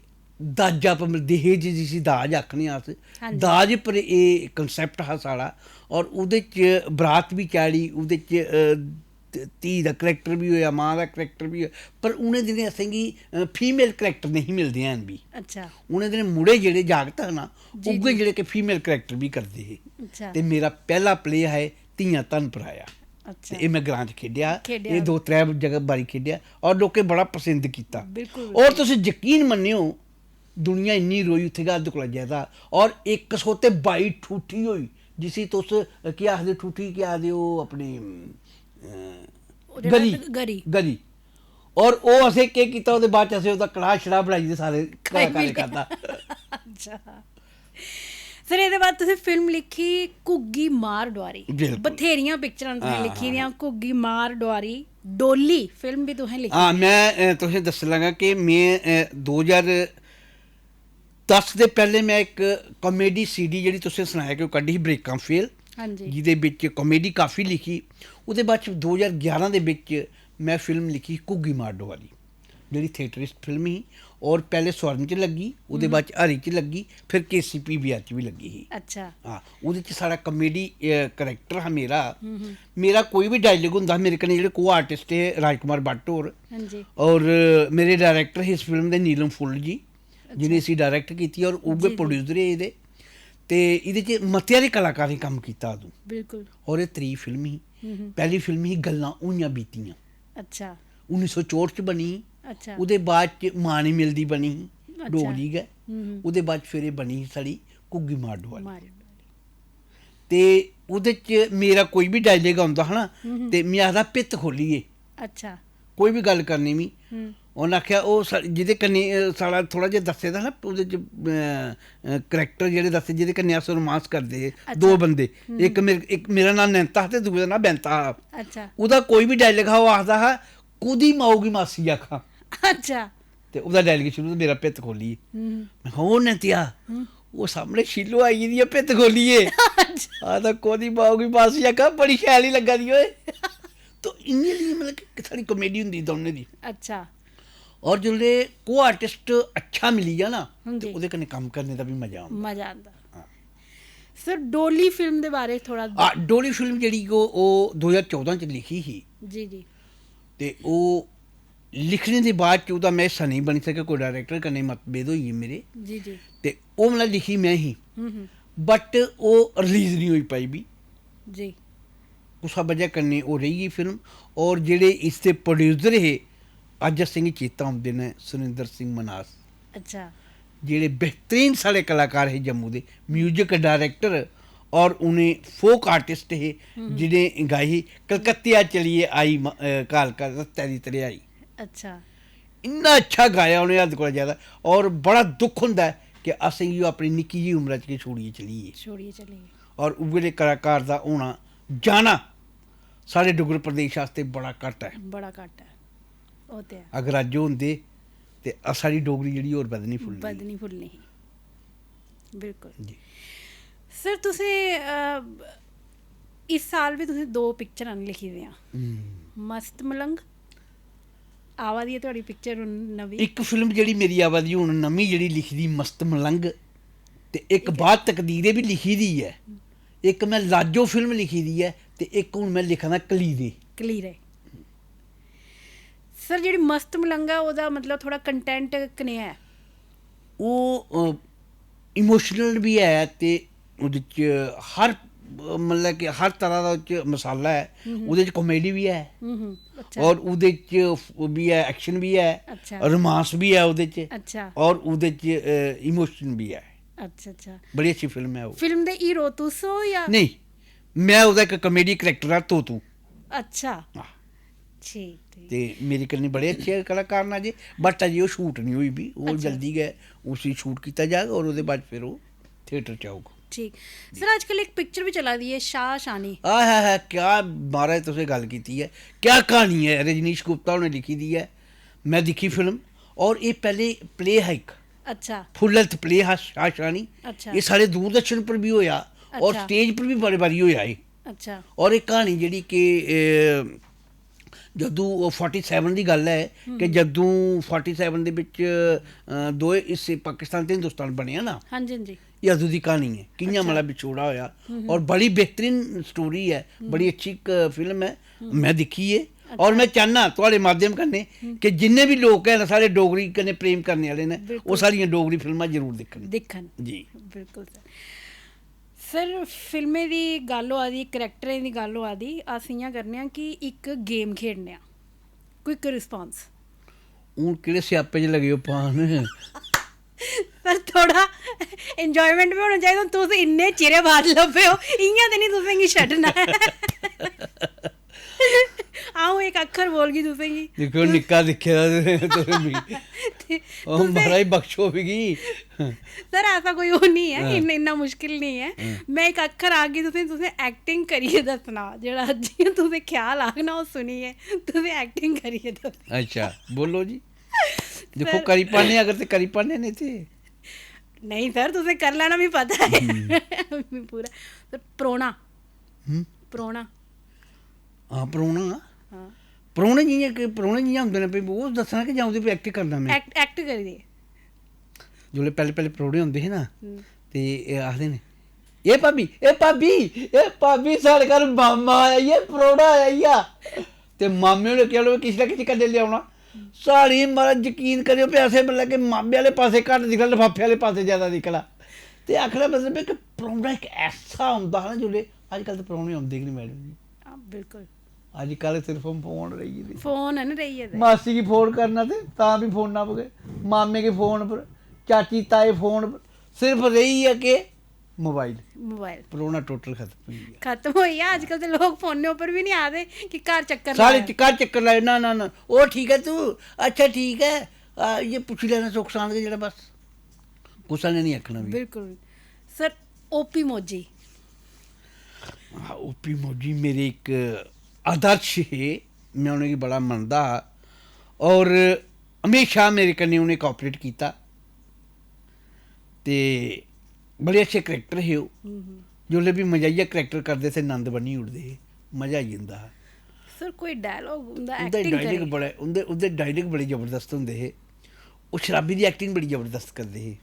दाजा पर, दहेज जिसी दाज आखने आं अस, हां जी। दाज पर एह् कनसैप्ट हा साढ़ा। और ओह्दे च बरात बी चाढ़ी, ओह्दे च, अ, ध-, धी दा करैक्टर बी होआ, मां दा करैक्टर बी होआ, पर उ'नें दिनें असेंगी, अ, फीमेल करैक्टर नेईं मिलदे हैन बी। अच्छा। उ'नें दिनें मुड़े जेह्ड़े जागत हे ना, जी, उ'ऐ जी। जेह्ड़े कि फीमेल करैक्टर बी करदे हे। अच्छा। ते मेरा पैह्ला प्ले हा एह् धीयां धन पराया। अच्छा। ते एह् में ग्रां च खेढेआ, खेढेआ। एह् दो त्रै जगह बारी खेढेआ और लोकें बड़ा पसंद कीता। बिल्कुल, और बिल्कुल। तुस यकीन मन्नेओ, दुनिया इन्नी रोई उत्थै गै हद्द कोला ज्यादा। और इक सौ ते बाई ठूठी होई, जिसी तुस, अ, केह् आखदे ठूठी, केह् आखदे ओह् अपनी, अ, ओह् जेह्ड़ा गरी, गरी। गरी। और ओह् असें केह् कीता, ओह्दे बाद च असें ओह्दा कड़ाह शड़ाह बनाइयै सारे खाई कलाकारें पी लेआ। खाद्धा। अच्छा। सर, एह्दे बाद तुसें फिल्म लिखी घुग्गी मार डुआरी। बिल्कुल। बथेरियां पिक्चरां तुसें हां, लिखी हां, दियां, हां। घुग्गी मार डुआरी, डोली फिल्म बी तुसें लिखी। हां, में, अ, तुसें दस्सन लगा कि में, अ, दो ज्हार दस दे पैह्ले में इक comedy CD जेह्ड़ी तुसें सनाया कि ओह् कड्ढी ही ब्रेकां फेल, हां जी। जेह्दे बिच comedy काफी लिखी। ओह्दे बाद च दो ज्हार ग्यारह दे बिच में फिल्म लिखी घुग्गी मार डुआरी, जेह्ड़ी थिएटरिस्ट फिल्म ही और पैह्ले स्वर्ण च लग्गी, ओह्दे हम्म। बाद च हरी च लग्गी, फिर KCPVR च बी लग्गी ही। अच्छा। हां, ओह्दे च साढ़ा comedy, अ, character हा मेरा। हम्म, हम्म। मेरा कोई बी dialogue होंदा हा, मेरे कन्नै जेह्ड़े co-artist हे राजकुमार भट्ट होर हां जी। और, अ, मेरे director हे इस फिल्म दे नीलम फुल्ल जी, जि'नें अच्छा। इसी direct कीती और उ'ऐ जी, जी। Producer हे एह्दे। ते एह्दे च मते हारे कलाकारें कम्म कीता अदूं। बिल्कुल। और एह् त्री फिल्म ही। हम्म, हम्म। पैह्ली फिल्म ही गल्लां होइयां बीतियां। अच्छा। उन्नी सौ चौंह्ठ च बनी ही। अच्छा। ओह्दे बाद च मां निं मिलदी बनी ही, अच्छा। डोगरी गै। हम्म, हम्म। ओह्दे बाद फिर एह् बनी ही साढ़ी घुग्गी मार डुआरी। मार डुआरी। ते ओह्दे च मेरा कोई बी dialogue औंदा हा ना, हम्म, हम्म। ते में आखदा, "भित्त खोह्लियै।" अच्छा। कोई बी गल्ल करनी मी। हम्म। उ'न्न आखेआ, "ओह् सा-, जेह्दे कन्नै, अ, साढ़ा थोह्ड़ा जेहा दस्से दा ना, ओह्दे च, अ, अ, character जेह्ड़े दस्से, जेह्दे कन्नै अस romance करदे हे, अच्छा। दो बंदे, हम्म। इक मेरे, इक मेरा नांऽ नैंता हा ते दूए दा नांऽ बैंता हा।" अच्छा। ओह्दा कोई बी dialogue हा, ओह् आखदा हा, "कोह्दी माऊ गी मासी आखां?" अच्छा। ते ओह्दा dialogue शुरू ते मेरा भित्त खोह्लियै। हम्म। में आखेआ, "ओह् नैंतिया, हम्म। ओह् सामनै शीलो आई गेदी ऐ भित्त खोह्लियै।" अच्छा। आखदा, "कोह्दी माऊ गी मासी आखां, बड़ी शैल ही लग्गा दी ओए।" तो इ'यां दी मतलब कि साढ़ी comedy होंदी दौनें दी। अच्छा। और जिसलै co-artist अच्छा मिली जा ना, हां ते जी। ओह्दे कन्नै कम्म करने दा बी मजा औंदा। मजा आंदा। हां। सर, डोली फिल्म दे बारे च थोह्ड़ा हां, डोली फिल्म जेह्ड़ी ओह्, ओह् दो ज्हार चौदां च लिखी ही। जी, जी। ते ओह् लिखने दे बाद च ओह्दा में हिस्सा नेईं बनी सकेआ, कोई director कन्नै मतभेद होई गे मेरे। जी, जी। ते ओह् मतलब लिखी में ही। हम्म, हम्म। But ओह् release निं होई पाई बी। जी। कुसै बजह कन्नै ओह् रेही गेई फिल्म। और जेह्ड़े इसदे producer हे, अज्ज असेंगी चेता औंदे न, सुरिंदर सिंह मन्हास। अच्छा। जेह्ड़े बेहतरीन साढ़े कलाकार हे जम्मू दे, music director और उ'नें folk artist हे, हम्म। जि'नें गाई ही, "कलकत्तेआ चलियै आई म-, अ, कालका रस्तै दी तरेहाई।" अच्छा। इन्ना अच्छा गाया उ'नें हद्द कोला ज्यादा। और बड़ा दुख होंदा ऐ कि असेंगी ओह् अपनी निक्की जेही उमरा च गै छोड़ियै चली गे। छोड़ियै चली गे। और उ'ऐ जेह् कलाकार दा होना, जाना साढ़े डुग्गर प्रदेश आस्तै बड़ा घट्ट ऐ। बड़ा घट्ट ऐ। ओह् ते ऐ। अगर अज्ज ओह् होंदे, ते अ- साढ़ी डोगरी जेह्ड़ी होर बधनी फुल्लनी। बधनी फुल्लनी ही। बिल्कुल। जी। सर, तुसें अ, इस साल बी तुसें दो पिक्चरां लिखी दियां। हम्म। मस्त मलंग आवा दी ऐ थुआड़ी पिक्चर हून नमीं। इक फिल्म जेह्ड़ी मेरी आवा दी हून नमीं, जेह्ड़ी लिखी दी मस्त मलंग, ते इक बात तकदीरे बी लिखी दी ऐ। इक में लाजो फिल्म लिखी दी ऐ, ते इक हून में लिखा दा कलीरे। कलीरे। सर, जेह्ड़ी मस्त मलंग ऐ, ओह्दा मतलब थोह्ड़ा कंटेंट कनेहा ऐ? ओह् इमोशनल बी ऐ, ते ओह्दे च हर, मतलब कि हर तरह दा ओह्दे च मसाला ऐ। ओह्दे च कॉमेडी बी ऐ, हम्म। अच्छा। और ओह्दे च ओह् बी ऐ, एक्शन बी ऐ, अच्छा। रोमांस बी ऐ ओह्दे च, अच्छा। और ओह्दे च इमोशन बी ऐ। अच्छा, अच्छा। बड़ी अच्छी फिल्म ऐ ओह्। फिल्म दे हीरो तुस ओ जां? नेईं, में ओह्दा इक कॉमेडी करैक्टर आं, तोतू। अच्छा। आह। ठीक, ठीक। ते मेरी कन्नै बड़े अच्छे कलाकार न अजय, बट अजें ओह् शूट निं होई बी, ओह् अच्छा। जल्दी गै उसी शूट कीता जाग और ओह्दे बाद फिर ओह् थिएटर च औग। ठीक। सर, अजकल इक पिक्चर बी चला दी ऐ, शाह शानी। आह हा हा, क्या महाराज तुसें गल्ल कीती ऐ, क्या क्हानी ऐ, रजनीश गुप्ता होरें लिखी दी ऐ। में दिक्खी फिल्म, और एह् पैह्ले प्ले हा इक, अच्छा। फुल लेंथ प्ले हा शाह शानी। अच्छा। एह् साढ़े दूरदर्शन पर बी होया और अच्छा। स्टेज पर बी बड़े बारी होया एह्। अच्छा। और एह् क्हानी जेह्ड़ी कि, ए, जदूं ओह् फोर्टी सैवन दी गल्ल ऐ कि जदूं फोर्टी सैवन दे बिच, अ, दो हिस्से पाकिस्तान ते हिंदुस्तान बनेआ ना, हाँ जी, हाँ जी। एह् अदूं दी क्हानी ऐ, कि'यां अच्छा। मतलब बिछोड़ा होया। और बड़ी बेहतरीन स्टोरी ऐ, बड़ी अच्छी इक फिल्म ऐ, में दिक्खी ऐ। और में चाह्न्नां थुआढ़े माध्यम कन्नै कि जिन्ने बी लोक हैन साढ़े डोगरी कन्नै प्रेम करने आह्ले न, बिल्कुल। ओह् साढ़ियां डोगरी फिल्मां जरूर दिक्खन। दिक्खन। जी। बिल्कुल सर। सर, फिल्में दी गल्ल होआ दी, करैक्टरें दी गल्ल होआ दी, अस इ'यां करने आं कि इक गेम खेढने आं। Quick response. हून केह्ड़े स्यापे च लगे ओ पान? सर, थोह्ड़ा एंजॉयमेंट बी होना चाहिदा। तुस इन्ने चिरे बाद लब्भे ओ, इ'यां ते निं तुसेंगी छड्डना ऐ। अ'ऊं इक अक्खर बोलगी तुसेंगी। दिक्खो, निक्का दिक्खे दा तुसें, तुसें मिगी। ते ओह् महाराज, बख्शो मिगी। सर, ऐसा कोई ओह् निं ऐ, इन्ना, इन्ना मुश्किल निं ऐ। में इक अक्खर आखगी तुसें, तुसें एक्टिंग करियै दस्सना, जेह्ड़ा जि'यां तुसें ख्याल आग ना, ओह् सुनियै तुसें एक्टिंग करियै दस्सना। अच्छा, बोलो जी। दिक्खो, करी पाने अगर ते करी पाने, नेईं ते नेईं सर, तुसें करी लैना, मिगी पता ऐ। मिगी पूरा। सर, परौह्ना। हम्म। परौह्ना। हां, परौह्ना। हां। परौह्ने जि'यां कि, परौह्ने जि'यां होंदे न, भाई, ओह् दस्सना कि जां ओह्दे पर एक्ट करना में? एक्ट, एक्ट करियै। जिसलै पैह्ले, पैह्ले परौह्ने होंदे हे ना, हम्म। ते एह् आखदे न, "ए भाबी, ए भाबी, ए भाबी, साढ़े घर मामा आया ई, ए परौह्ना आया ई आ।" ते मामे होरें केह् होना, किश ना किश कन्नै लेआउना। साढ़ी, महाराज, यकीन करेओ, भी असें मतलब कि मामे आह्ले पासै घट्ट दिक्खना, लफाफे आह्ले पासै जैदा दिक्खना। ते आखने दा मतलब ऐ कि परौह्ना इक ऐसा होंदा हा ना, जिसलै, अजकल ते परौह्ने औंदे गै निं, मैडम जी। हां, बिल्कुल। अजकल सिर्फ फोन रेही गेदे। फोन है ना रेही गेदे। मासी गी फोन करना ते तां बी फोना पर गै, मामे गी फोन पर, चाची ताए फोन पर, सिर्फ रेही गेआ केह्? मोबाइल। मोबाइल। परौह्ना टोटल खत्म होई गेआ। खत्म होई गेआ। अजकल ते लोक फोनै उप्पर बी निं आखदे कि घर चक्कर साढ़े लाया। च-, घर चक्कर लाए, ना, ना, ना, "ओह् ठीक ऐ तू, अच्छा ठीक ऐ।" आ, इ'यै पुच्छी लैना सुख सांद गै जेह्ड़ा, बस। कुसै ने निं आखना बी। बिल्कुल। सर, ओपी मौजी। हां, ओपी मौजी मेरे इक आदर्श हे, में उ'नेंगी बड़ा मनदा हा और म्हेशा मेरे कन्नै उ'नें कोआपरेट कीता। ते बड़े अच्छे करैक्टर हे ओह्। जिसलै बी मजाइया करैक्टर करदे थे, नंद बन्नी ओड़दे हे, मजा आई जंदा हा। सर, कोई डायलॉग उं'दा, उं'दे एक्टिंग डायलॉग करी। बड़े, उं'दे, उं'दे डायलॉग बड़े जबरदस्त होंदे हे। ओह् शराबी दी एक्टिंग बड़ी जबरदस्त करदे हे।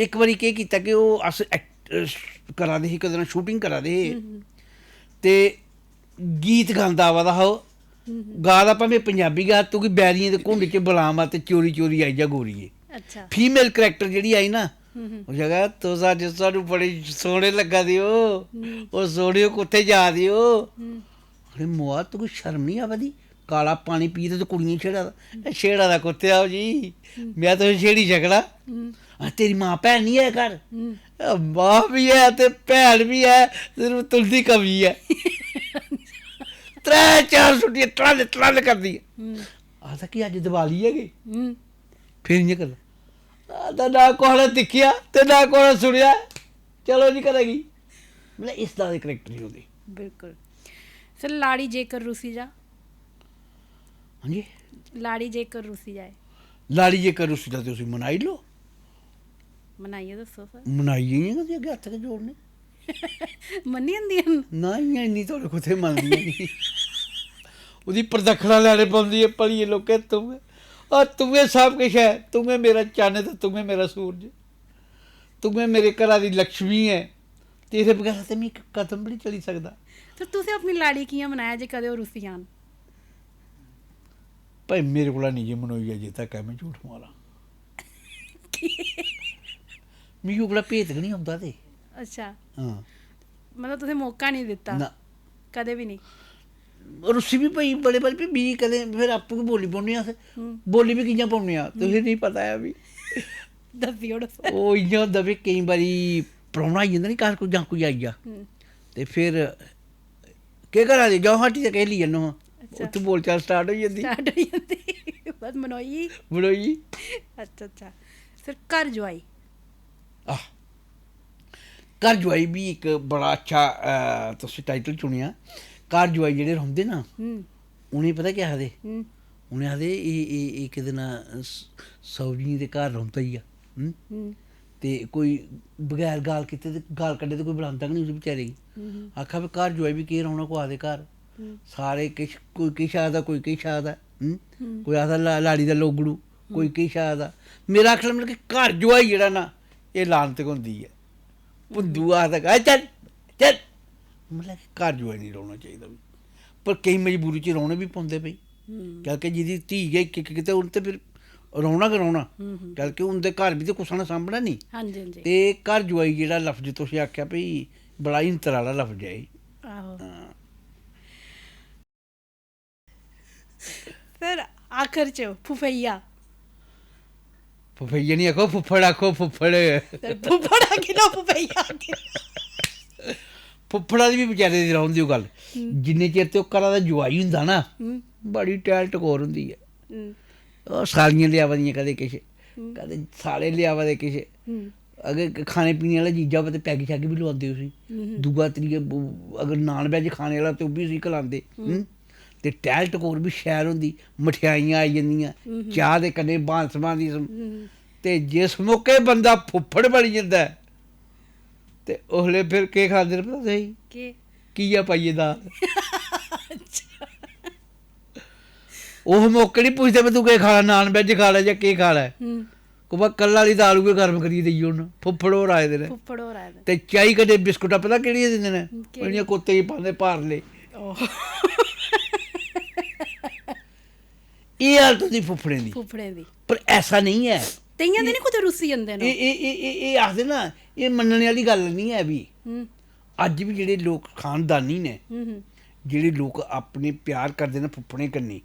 इक बारी केह् कीता कि ओह् अस एक्ट-, करा दे हे, कदें शूटिंग करा दे हे, ते गीत गांदा आवा दा हा ओह्। गा दा भामें पंजाबी गा, "तुगी बैरियें दे घुंड च बलाम आ ते चोरी चोरी आई जा गोरिये।" अच्छा। फीमेल करैक्टर जेह्ड़ी आई ना, ओह् जगह, "तुस अज्ज सानू बड़े सोह्ने लग्गा दे ओ, ओ सोह्ने, ओ कुत्थै जा दे ओ?" अरे मोआ, तुगी शर्म निं आवा दी? काला पानी पी ते तूं कुड़ियें गी छेड़ा दा। "ए, छेड़ा दा कुत्थै आओ जी, में तुसें छेड़ी सकना।" "आ, तेरी मां भैन निं ऐ घर?" "आ, मां बी ऐ ते भैन बी ऐ, सिर्फ तुं'दी कमी ऐ।" त्रै चार छुट्टियां टलाले टलाले करदी ऐ। आखदा कि अज्ज दिवाली ऐ गई। फिर इ'यां करदा। आखदा ना कुसै ने दिक्खेआ ते ना कुसै ने सुनेआ। चलो जी घरै गी। मतलब इस तरह दे करैक्टर ही ओह्दे। बिल्कुल। सर, लाड़ी जेकर रुसी जा? हां जी। लाड़ी जेकर रुसी जाए? लाड़ी जेकर रुस्सी जा ते उसी मनाई लो। मनाइयै दस्सो सर। मनाइयै इ'यां गै अग्गें हत्थ गै जोड़ने। मन्नी जंदियां न? ना, इ'यां इन्नी तौले कुत्थै मनदियां न? ओह्दी परदक्खना लैने पौंदी ऐ। भलिये लोकें, तुं'गे, और तुं'गे सब किश ऐ। तुं'गे मेरा चन्न ते तुं'गे मेरा सूरज, तुं'गे मेरे घरा दी लक्ष्मी ऐ। ते एह्दे बगैर ते में इक कदम बी निं चली सकदा। सर, तुसें अपनी लाड़ी कि'यां मनाया जे कदें ओह् रुस्सी जान? भाई, मेरे कोला निं जे मनोई जा, जे तक में झूठ मारां। मिगी ओह्कड़ा भेत गै निं औंदा ते। अच्छा। हां। मतलब तुसें मौका निं दित्ता? ना। कदें बी निं? रुस्सी बी पई बड़े बारी, फ्ही मिगी कदें फिर आपूं गै बोली पौन्ने अस। हूं। बोली बी कि'यां पौन्ने आं, तुसें निं पता ऐ। फ्ही दस्सी ओड़ो। ओह् इ'यां होंदा, फ्ही केईं बारी परौह्ना आई जंदा नी घर, कोई जां कोई आई जा, हूं। ते फिर केह् करा दे, जाओ हट्टी ते केह् लेई जन्नो हां। अच्छा। उत्थै बोलचाल स्टार्ट होई जंदी। स्टार्ट होई जंदी। बस मनोई। मनोई। अच्छा अच्छा। सर, घर जुआई। आह, घर जुआई बी इक बड़ा अच्छा, अ, तुस टाइटल चुनेआ। घर जुआई जेह्ड़े रौंह्दे ना, हूं। उ'नेंगी पता केह् आखदे? हूं। उ'नें आखदे, "एह्, एह्, एह् केह् नां, स-, सौरियें दे घर रौंह्दा ही आ।" हूं? हूं। ते कोई बगैर गाल कीते ते गाल कड्ढे ते कोई बलांदा गै निं उस बेचारे गी। हूं। आखा, "भाई, घर जुआई बी केह् रौह्ना कुसै दे घर?" हूं। सारे किश, कोई किश आखदा, कोई किश आखदा। हूं? हूं। कोई आखदा, "ला-, लाड़ी दा लोगड़ू", कोई किश आखदा। मेरा आखना मतलब कि घर जुआई जेह्ड़ा ना, एह् लानत गै होंदी ऐ। भुंदू आखदा, "ए, चल, चल।" मतलब कि घर जुआई निं रौह्ना चाहिदा बी। पर केईं मजबूरी च रौह्ने बी पौंदे भाई। हूं। क्योंकि जि'दी धी गै इक, इक, इक, ते उ'न्न ते फिर रौह्ना गै रौह्ना। हूं, हूं। क्योंकि उं'दे घर बी ते कुसै ने साम्भना निं। हां जी, हां जी। ते घर जुआई जेह्ड़ा लफ्ज तुसें आखेआ भाई, बड़ा हिंतर आह्ला लफ्ज ऐ एह्। आहो। हां। सर, आखर च फुफैया। फुफैया निं आखो, फुफ्फड़ आखो, फुफ्फड़। सर, फुफ्फड़ आखी ना, फुफैया आखी ना। फुफ्फड़ा दी बी बेचारे दी रौंह्दी ओह् गल्ल। हम्म। जिन्ने चिर ते ओह् घरा दा जुआई होंदा ना, हम्म, बड़ी टैल टकोर होंदी ऐ। हम्म, ओह् सालियां लेआवा दियां कदें किश, हम्म। कदें साले लेआवा दे किश। हम्म। अगर खाने पीने आह्ला चीजा होऐ ते पैग शैग बी लोआंदे उसी। हम्म। दूआ त्रीया ब-, अगर नान वैज खाने आह्ला ते ओह् बी उसी खलांदे। हम्म। हम्म? ते टैल टकोर बी शैल होंदी, मठेआइयां आई जंदियां, हम्म। चाह् दे कन्नै भांत सभांत दी सम-, हम्म। ते जिस मौके बंदा फुफ्फड़ बनी जंदा ऐ, ते उसलै फिर केह् खलांदे न पता तुसेंगी? केह्? घिया पाइयै दाल। अच्छा। ओह् मौके निं पुछदे, "भाई, तूं केह् खाना, नान वैज खाना जां केह् खाना ऐ?" हम्म। ओह् बस कल्ला आह्ली दाल उ'ऐ गर्म करियै देई ओड़न। फुफ्फड़ होर आए दे न। फुफ्फड़ होर आए दे। ते चाही कन्नै बिस्कुटां पता केह्ड़ियां दिंदे न? केह्ड़ियां? ओह् इ'यां कोते गी पांदे, पारले। ओह्। एह् हालत होंदी फुफ्फड़ें दी। फुफ्फड़ें दी। पर ऐसा नेईं ऐ। ते इ'यां ते निं कुतै रुस्सी जंदे न? एह्, एह्, एह्, एह्, एह् आखदे ना, एह् मन्नने आह्ली गल्ल निं ऐ भी। हम्म। अज्ज बी जेह्ड़े लोक खानदानी न, हम्म, हम्म। जेह्ड़े लोक अपने प्यार करदे न फुफ्फड़ें कन्नै,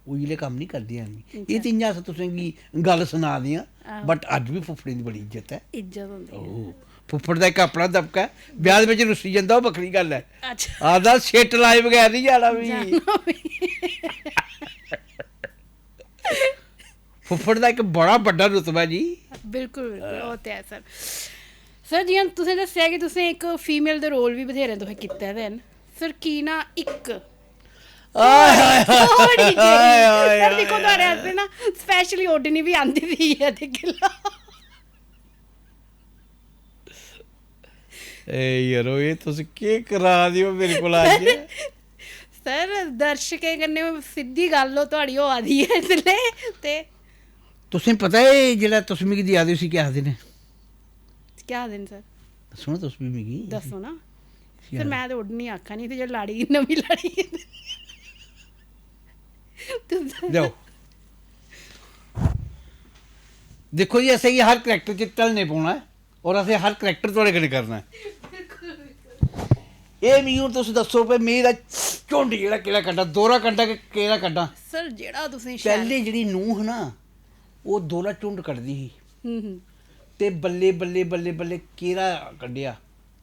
ओह् इ'यै कम्म निं करदे हैन। अच्छा। एह् ते इ'यां अस तुसें गी गल्ल सना दे आं, आहो। but अज्ज बी फुफ्फड़ें दी बड़ी इज्जत ऐ। इज्जत होंदी ऐ। ओह्, फुफ्फड़ दा इक अपना दबका ऐ, ब्याह् दे बिच रुस्सी जंदा, ओह् बक्खरी गल्ल ऐ। अच्छा। आखदा, "सिट्ट लाए बगैर निं जाना भी।" जाना भी। फुफ्फड़ दा इक बड़ा बड्डा रुतबा जी। बिल्कुल, बिल्कुल, ओह् ते ऐ सर। सर, जि'यां तुसें दस्सेआ कि तुसें इक फीमेल दे रोल बी बथेरे तुसें कीते दे न। सर, की ना इक? आय, आय, आय, थोड़ी जेही। आय, आय, सर, आय, दिक्खो, आय, थुआढ़े आय। आस्तै ना specially ओढ़नी बी आंदी दी ऐ, दिक्खी लैओ। ए यरो, एह् तुस केह् करा दे ओ मेरे कोला अज्ज? सर, दर्शकें कन्नै सिद्धी गल्ल ओह् थुआढ़ी होआ दी ऐ इसलै, ते तुसें पता ऐ, जेह्ड़ा तुस मिगी देआ दे, उसी केह् आखदे न? केह् आखदे न, सर? दस्सो ना तुस बी मिगी। दस्सो ना। केह् सर, आखदे? में ते ओढ़नी आक्खा नी, ते जेह्ड़ी लाड़ी गी, नमीं लाड़ी गी। तुस दस्सो। जाओ। दिक्खो जी, असेंगी हर character च ढलने पौना ऐ। और असें हर character थुआढ़े कन्नै करना ऐ। एह् मिगी हून तुस दस्सो भई, में एह्दा झुंड जेह्ड़ा केह्ड़ा कड्ढां, दोह्रा कड्ढां कि केह्ड़ा कड्ढां? सर, जेह्ड़ा तुसें शैल पैह्लें जेह्ड़ी नूंह् ही ना, ओह् दोह्रा झुंड कड्ढदी ही। हम्म, हम्म। ते बल्लें, बल्लें, बल्लें, बल्लें केह्ड़ा कड्ढेआ।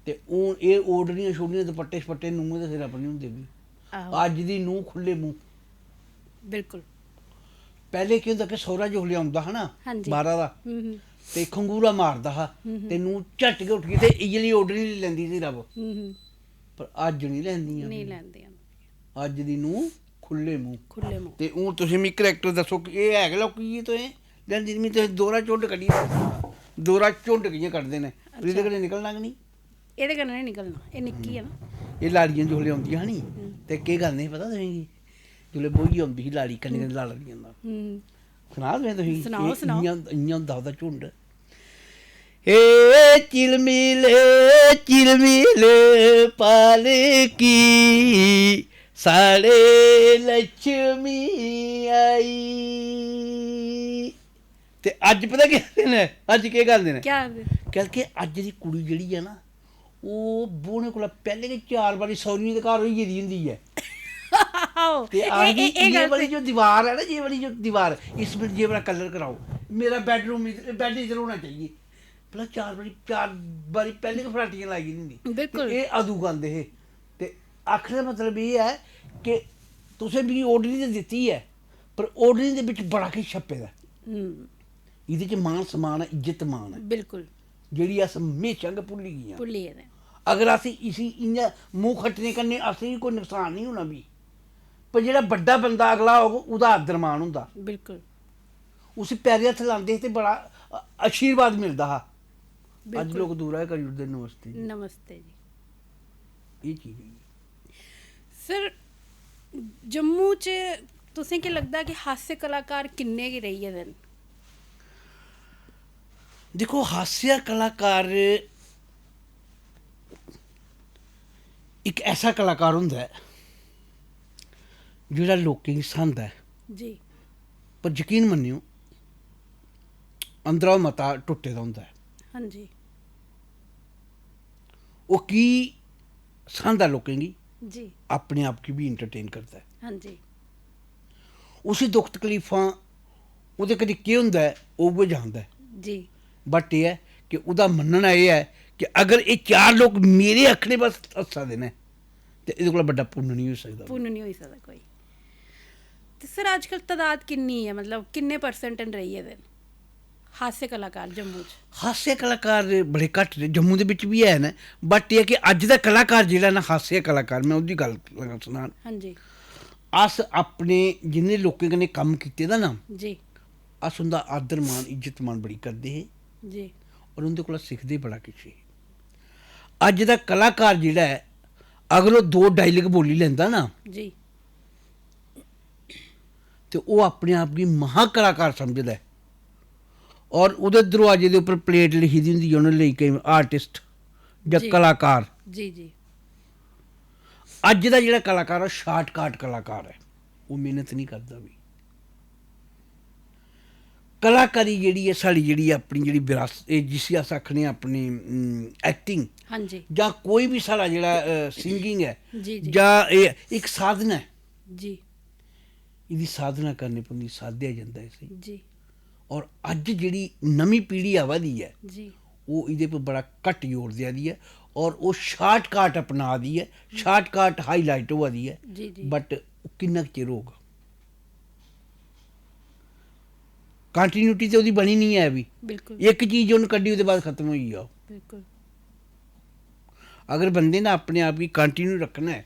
ते हून एह् ओढ़नियां शोढ़नियां, दपट्टे शपट्टे नूंहें दे सिरै पर निं होंदे बी। आहो। अज्ज दी नूंह् खु'ल्ले मूंह्। बिल्कुल। पैह्लें केह् होंदा कि सौह्रा जिसलै औंदा हा ना, हां जी। बाह्रा दा, हम्म, हम्म। ते खंगूरा मारदा हा, हम्म, हम्म। ते नूंह् झट्ट गै उट्ठियै ते इ'यै लेई ओढ़नी लेई लैंदी सिरै पर। हम्म, हम्म। पर अज्ज निं लैंदियां। नेईं लैंदियां। अज्ज दी नूंह् खु'ल्ले मूंह्। खु'ल्ले मूंह्। ते हून तुसें मिगी character दस्सो कि एह् है गै लौह्की जेही, तुसें जां जिन्नी तुसें दोहरा झुंड कड्ढियै दस्सना, दोहरा झुंड कि'यां कड्ढदे न, एह्दे अच्छा। कन्नै निकलना गै निं। एह्दे कन्नै निं निकलना, एह् निक्की ऐ ना। एह् लाड़ियां जिसलै औंदियां हा नी, हम्म। ते केह् गांदे हे पता तुसें गी? जिसलै ब्होइयै औंदी ही लाड़ी, कन्नै कन्नै लाड़ा निं औंदा। हम्म। सनाऽ तुसें, तुसें गी? सनाओ, एह् सनाओ। इ'यां, इ'यां होंदा ओह्दा झुंड। "ए चिलमिले, चिलमिले पालकी, साढ़े लक्ष्मी आई।" ते अज्ज पता केह् आखदे न? अज्ज केह् गल्ल न? क्या आखदे? क्योंकि अज्ज दी कुड़ी जेह्ड़ी ऐ ना, ओह् ब्होने कोला पैह्लें गै चार बारी सौह्रियें दे घर होई गेदी होंदी ऐ। आहो। ते एह्, आखदी, एह्, एह् "ये गल्ल वाली ते जो दीवार है ना, ये वाली जो दीवार, इसमें ये वाला कलर कराओ, मेरा बेडरूम इधर, बेड इधर होना चाहिए।" भला चार बारी, चार बारी पैह्लें गै फराटियां लाई गेदी होंदी। बिल्कुल। ते एह् अदूं गांदे हे। ते आखने दा मतलब एह् ऐ कि तुसें मिगी ओढ़नी ते दित्ती ऐ, पर ओढ़नी दे बिच बड़ा किश छप्पे दा ऐ। हम्म। एह्दे च मान सम्मान ऐ, इज्जत मान ऐ, बिल्कुल। जेह्ड़ी अस म्हेशां गै भुल्ली गे आं। भुल्ली गेदे आं। अगर अस इसी इ'यां मूंह खट्टने कन्नै असेंगी कोई नुकसान निं होना बी, पर जेह्ड़ा बड्डा बंदा अगला होग, ओह्दा आदर मान होंदा। बिल्कुल। उसी पैरें हत्थ लांदे हे ते बड़ा अ-, आशीर्वाद मिलदा हा। अज्ज बिल्कुल। लोक दूरा गै करी ओड़दे नमस्ते जी। नमस्ते जी। एह् चीज होई। सर, जम्मू च तुसें केह् लगदा कि हास्य कलाकार किन्ने गै रेही गेदे न? दिक्खो, हास्य कलाकार इक ऐसा कलाकार होंदा ऐ जेह्ड़ा लोकें गी स्हांदा ऐ। जी। पर यकीन मन्नेओ, अंदरा ओह् मता टुट्टे दा होंदा ऐ। हां जी। ओह् की स्हांदा लोकें गी? जी। अपने आप गी बी entertain करदा ऐ। हां जी। उसी दुख तकलीफां, ओह्दे कन्नै केह् होंदा ऐ, ओह् उ'ऐ जानदा ऐ। जी। But एह् ऐ कि ओह्दा मन्नना एह् ऐ कि अगर एह् चार लोक मेरे आखने बस हस्सा दे न, ते एह्दे कोला बड्डा पुन्न निं होई सकदा। पुन्न निं होई सकदा कोई। ते सर, अजकल तदाद किन्नी ऐ, मतलब किन्ने percent न रेही गेदे न हास्य कलाकार जम्मू च? हास्य कलाकार बड़े घट्ट न, जम्मू दे बिच बी हैन, but एह् ऐ कि अज्ज दा कलाकार जेह्ड़ा ना, हास्य कलाकार, में ओह्दी गल्ल लगा सनान। हां जी। अस अपने जिन्ने लोकें कन्नै कम्म कीते दा ना, जी। अस उं'दा आदर मान, इज्जत मान बड़ी करदे हे। जी। और उं'दे कोला सिखदे बड़ा किश हे। अज्ज दा कलाकार जेह्ड़ा ऐ, अगर ओह् दो dialogue बोली लैंदा ना, जी। ते ओह् अपने आप गी महाकलाकार समझदा ऐ। और ओह्दे दरोआजे दे उप्पर plate लिखी दी होंदी ऐ, उ'नें लेई केईं artist जां जी। कलाकार। जी, जी। अज्ज दा जेह्ड़ा कलाकार ऐ, ओह् shortcut कलाकार ऐ, ओह् मेह्नत निं करदा बी। कलाकारी जेह्ड़ी ऐ साढ़ी, जेह्ड़ी अपनी जेह्ड़ी विरासत, एह् जिसी अस आखने आं अपनी, उम, acting, हां जी। जां कोई बी साढ़ा जेह्ड़ा, अ, singing ऐ, जी, जी। जां एह् इक साधना ऐ। जी। एह्दी साधना करनी पौंदी, साधेआ जंदा इसी। जी। और अज्ज जेह्ड़ी नमीं पीढ़ी आवा दी ऐ, जी। ओह् एह्दे पर बड़ा घट्ट जोर देआ दी ऐ और ओह् shortcut अपना दी ऐ, shortcut highlight होआ दी ऐ। जी, जी। But ओह् किन्ना कुऽ चिर होग? Continuity ते ओह्दी बनी निं ऐ बी। बिल्कुल। इक चीज उन्न कड्ढी, ओह्दे बाद खत्म होई गेआ ओह्। बिल्कुल। अगर बंदे ने अपने आप गी continue रक्खना ऐ,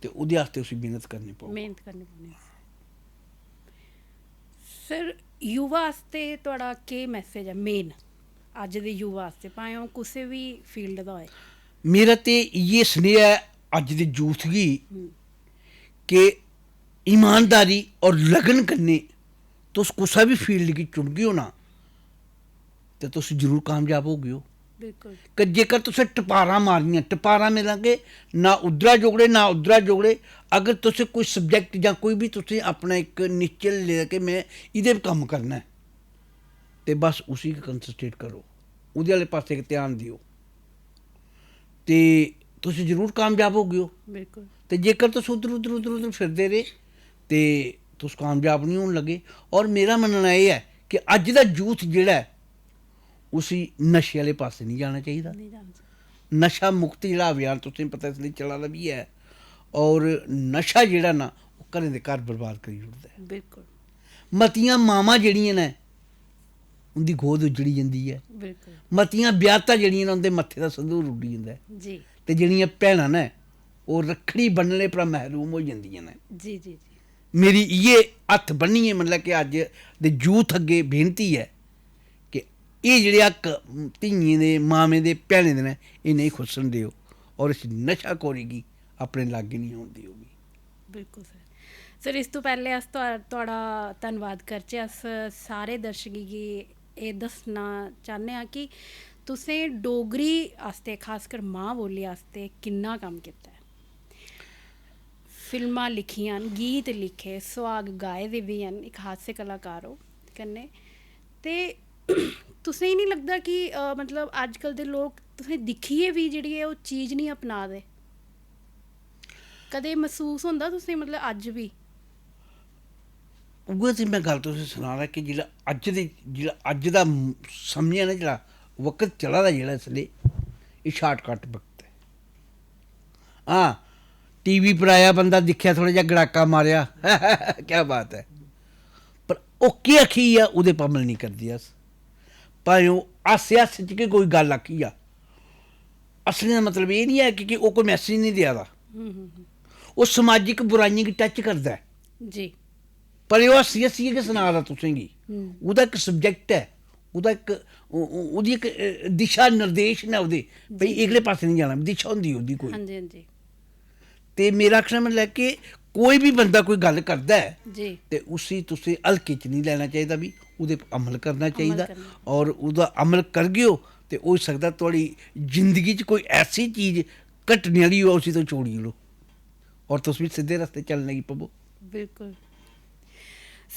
ते ओह्दे आस्तै उसी मेह्नत करनी पौग। मेह्नत करनी पौनी। सर, युवा आस्तै थुआढ़ा केह् message ऐ main? अज्ज दे युवा आस्तै, भाएं ओह् कुसै बी field दा होए। मेरा ते इ'यै सनेहा ऐ अज्ज दे youth गी हम्म। कि ईमानदारी और लगन कन्नै तुस कुसै बी field गी चुनगे ओ ना, ते तुस जरूर कामयाब होगे ओ। बिल्कुल। कि जेकर तुसें टपारां मारनियां, टपारां मिलां के ना उद्धरा जोगड़े, ना उद्धरा जोगड़े, अगर तुसें कोई subject जां कोई बी तुसें अपना इक निश्चय लेदा कि में एह्दे पर कम्म करना ऐ, ते बस उसी गै concentrate करो, ओह्दे आह्ले पासै गै ध्यान देओ, ते तुस जरूर कामयाब होगे ओ। बिल्कुल। ते जेकर तुस उद्धर, उद्धर, उद्धर, उद्धर फिरदे रेह्, ते तुस कामयाब निं होन लगे। और मेरा मन्नना एह् ऐ कि अज्ज दा youth जेह्ड़ा ऐ, उसी नशे आह्ले पासै निं जाना चाहिदा। निं जाना चाहिदा। नशा मुक्त जेह्ड़ा अभियान तुसें पता इसलै चला दा बी ऐ, और नशा जेह्ड़ा ना, ओह् घरें दे घर बर्बाद करी ओड़दा ऐ। बिल्कुल। मतियां मावां जेह्ड़ियां न, उं'दी गोद उज्जड़ी जंदी ऐ। बिल्कुल। मतियां ब्याह्तां जेह्ड़ियां न, उं'दे मत्थे दा संदूर उड्डी जंदा ऐ। जी। ते जेह्ड़ियां भैनां न, ओह् रक्खड़ी बन्नने परा महरूम होई जंदियां न। जी, जी, जी। मेरी इ'यै हत्थ बन्नियै, मतलब कि अज्ज दे यूथ अग्गें बेनती ऐ कि एह् जेह्ड़े हक धियें दे, मावें दे, भैनें दे न, एह् नेईं खुस्सन देओ, और इस नशाखोरी गी अपने लाग्गै निं औन देओ। बिल्कुल सर। सर, इस तों पैह्लें अस तुआ- तुआढ़ा धन्नवाद करचै, अस सारे दर्शकें गी एह् दस्सना चाह्न्ने आं कि तुसें डोगरी आस्तै, खासकर मां बोली आस्तै किन्ना कम्म कीता ऐ। फिल्मां लिखियां न, गीत लिखे, सुहाग गाए दे बी हैन, इक हास्य कलाकार ओ कन्नै। ते तुसें गी निं लगदा कि अ, मतलब अज्जकल दे लोक तुसें दिक्खियै बी जेह्ड़ी ऐ ओह् चीज निं अपना दे? कदें मसूस होंदा तुसें, मतलब अज्ज बी? उ'ऐ ते में गल्ल तुसें सनाऽ दा कि जिसलै अज्ज दे, जिसलै अज्ज दा म-, समझेआ ना, जेह्ड़ा वक्त चला दा जेह्ड़ा इसलै, एह् शार्टकट वक्त ऐ। हां, टीवी पर आया, बंदा दिक्खेआ, थोह्ड़ा जेहा गड़ाका मारेआ, क्या बात ऐ, पर ओह् केह् आखी गेआ, ओह्दे पर अमल निं करदे अस। भाएं ओह् हास्से हास्से च गै कोई गल्ल आखी जा, असली दा मतलब एह् निं ऐ कि, कि ओह् कोई मैसेज निं देआ दा। ओह् समाजिक बुराइयें गी टच करदा ऐ, जी। पर ओह् हस्सी हस्सियै गै सना दा तुसें गी। ओह्दा इक सब्जैक्ट ऐ, ओह्दा इक, ओ- ओ- ओह्दी इक अ, दिशा निर्देश न ओह्दे, भाई एह्कड़े पास्सै निं जाना, दिशा होंदी ओह्दी कोई। हां जी, हां जी। ते मेरा आखना मतलब ऐ कि कोई बी बंदा कोई गल्ल करदा ऐ, जी। ते उसी तुसें हल्के च निं लैना चाहिदा, बी ओह्दे पर अमल करना चाहिदा। करना। और ओह्दा अमल करगेओ ते होई सकदा थुआढ़ी जिंदगी च कोई ऐसी चीज घटने आह्ली होऐ, उसी तुस छोड़ी ओड़ो और तुस बी सिद्धे रस्ते चलने गी पवो। बिल्कुल।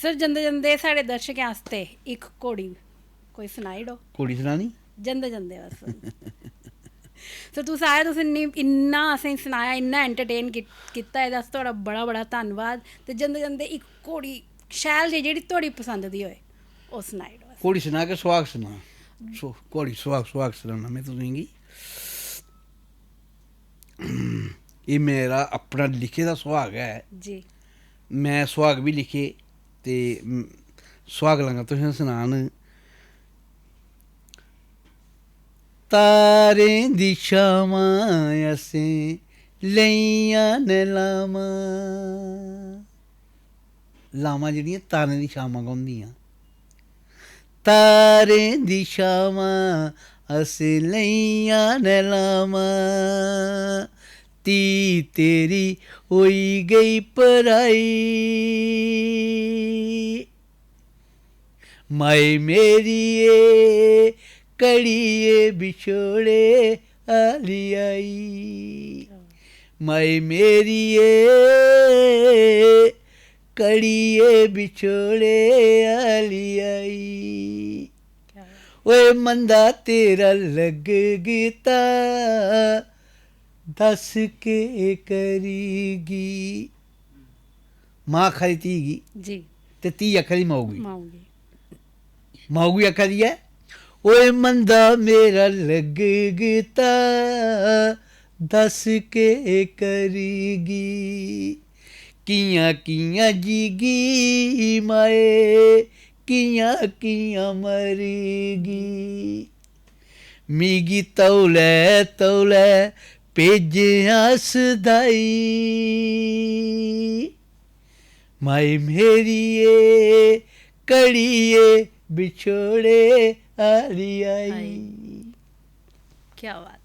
सर, जंदे जंदे साढ़े दर्शकें आस्तै इक घोड़ी कोई सनाई ओड़ो। घोड़ी सनानी? जंदे जंदे बस। सर, तुस आए, तुसें इन्नी, इन्ना असेंगी सनाया, इन्ना एंटरटेन कीता, एह्दा अस थुआढ़ा बड़ा बड़ा धन्नवाद। ते जंदे जंदे इक घोड़ी शैल जेही, जेह्ड़ी थुआढ़ी पसंद दी होए, ओह् सनाई ओड़ो। घोड़ी सना के सुहाग सना? सो- घोड़ी सुहाग, सुहाग सनाना में तुसेंगी। एह् मेरा अपना लिखे दा सुहाग ऐ। जी। में सुहाग बी लिखे ते, म, सुहाग लगा तुसें सनान। तारें दी छावां असें लेइयां न लामां। लामां जेह्ड़ियां तारें दी छावां गै होंदियां। तारें दी छावां असें लेइयां न लामां। धी तेरी होई गई पराई। माए मेरिये, कड़िये बिछोड़े आह्ली आई। माए मेरिये, कड़िये बिछोड़े आह्ली आई। क्या बात। ओए मंदा तेरा लगग तां दस के करीगी। मां आखा दी धी गी जी। ते धी आखा दी माऊ गी। माऊ गी। माऊ गी आखा दी ऐ, ओए मंदा मेरा लगग तां दस के करीगी। कि'यां कि'यां जीगी माए, कि'यां कि'यां मरीगी। मिगी तौले तौले भेजेआं सदाई। माए मेरिये, कड़िये बिछोड़े आह्ली आई। क्या बात।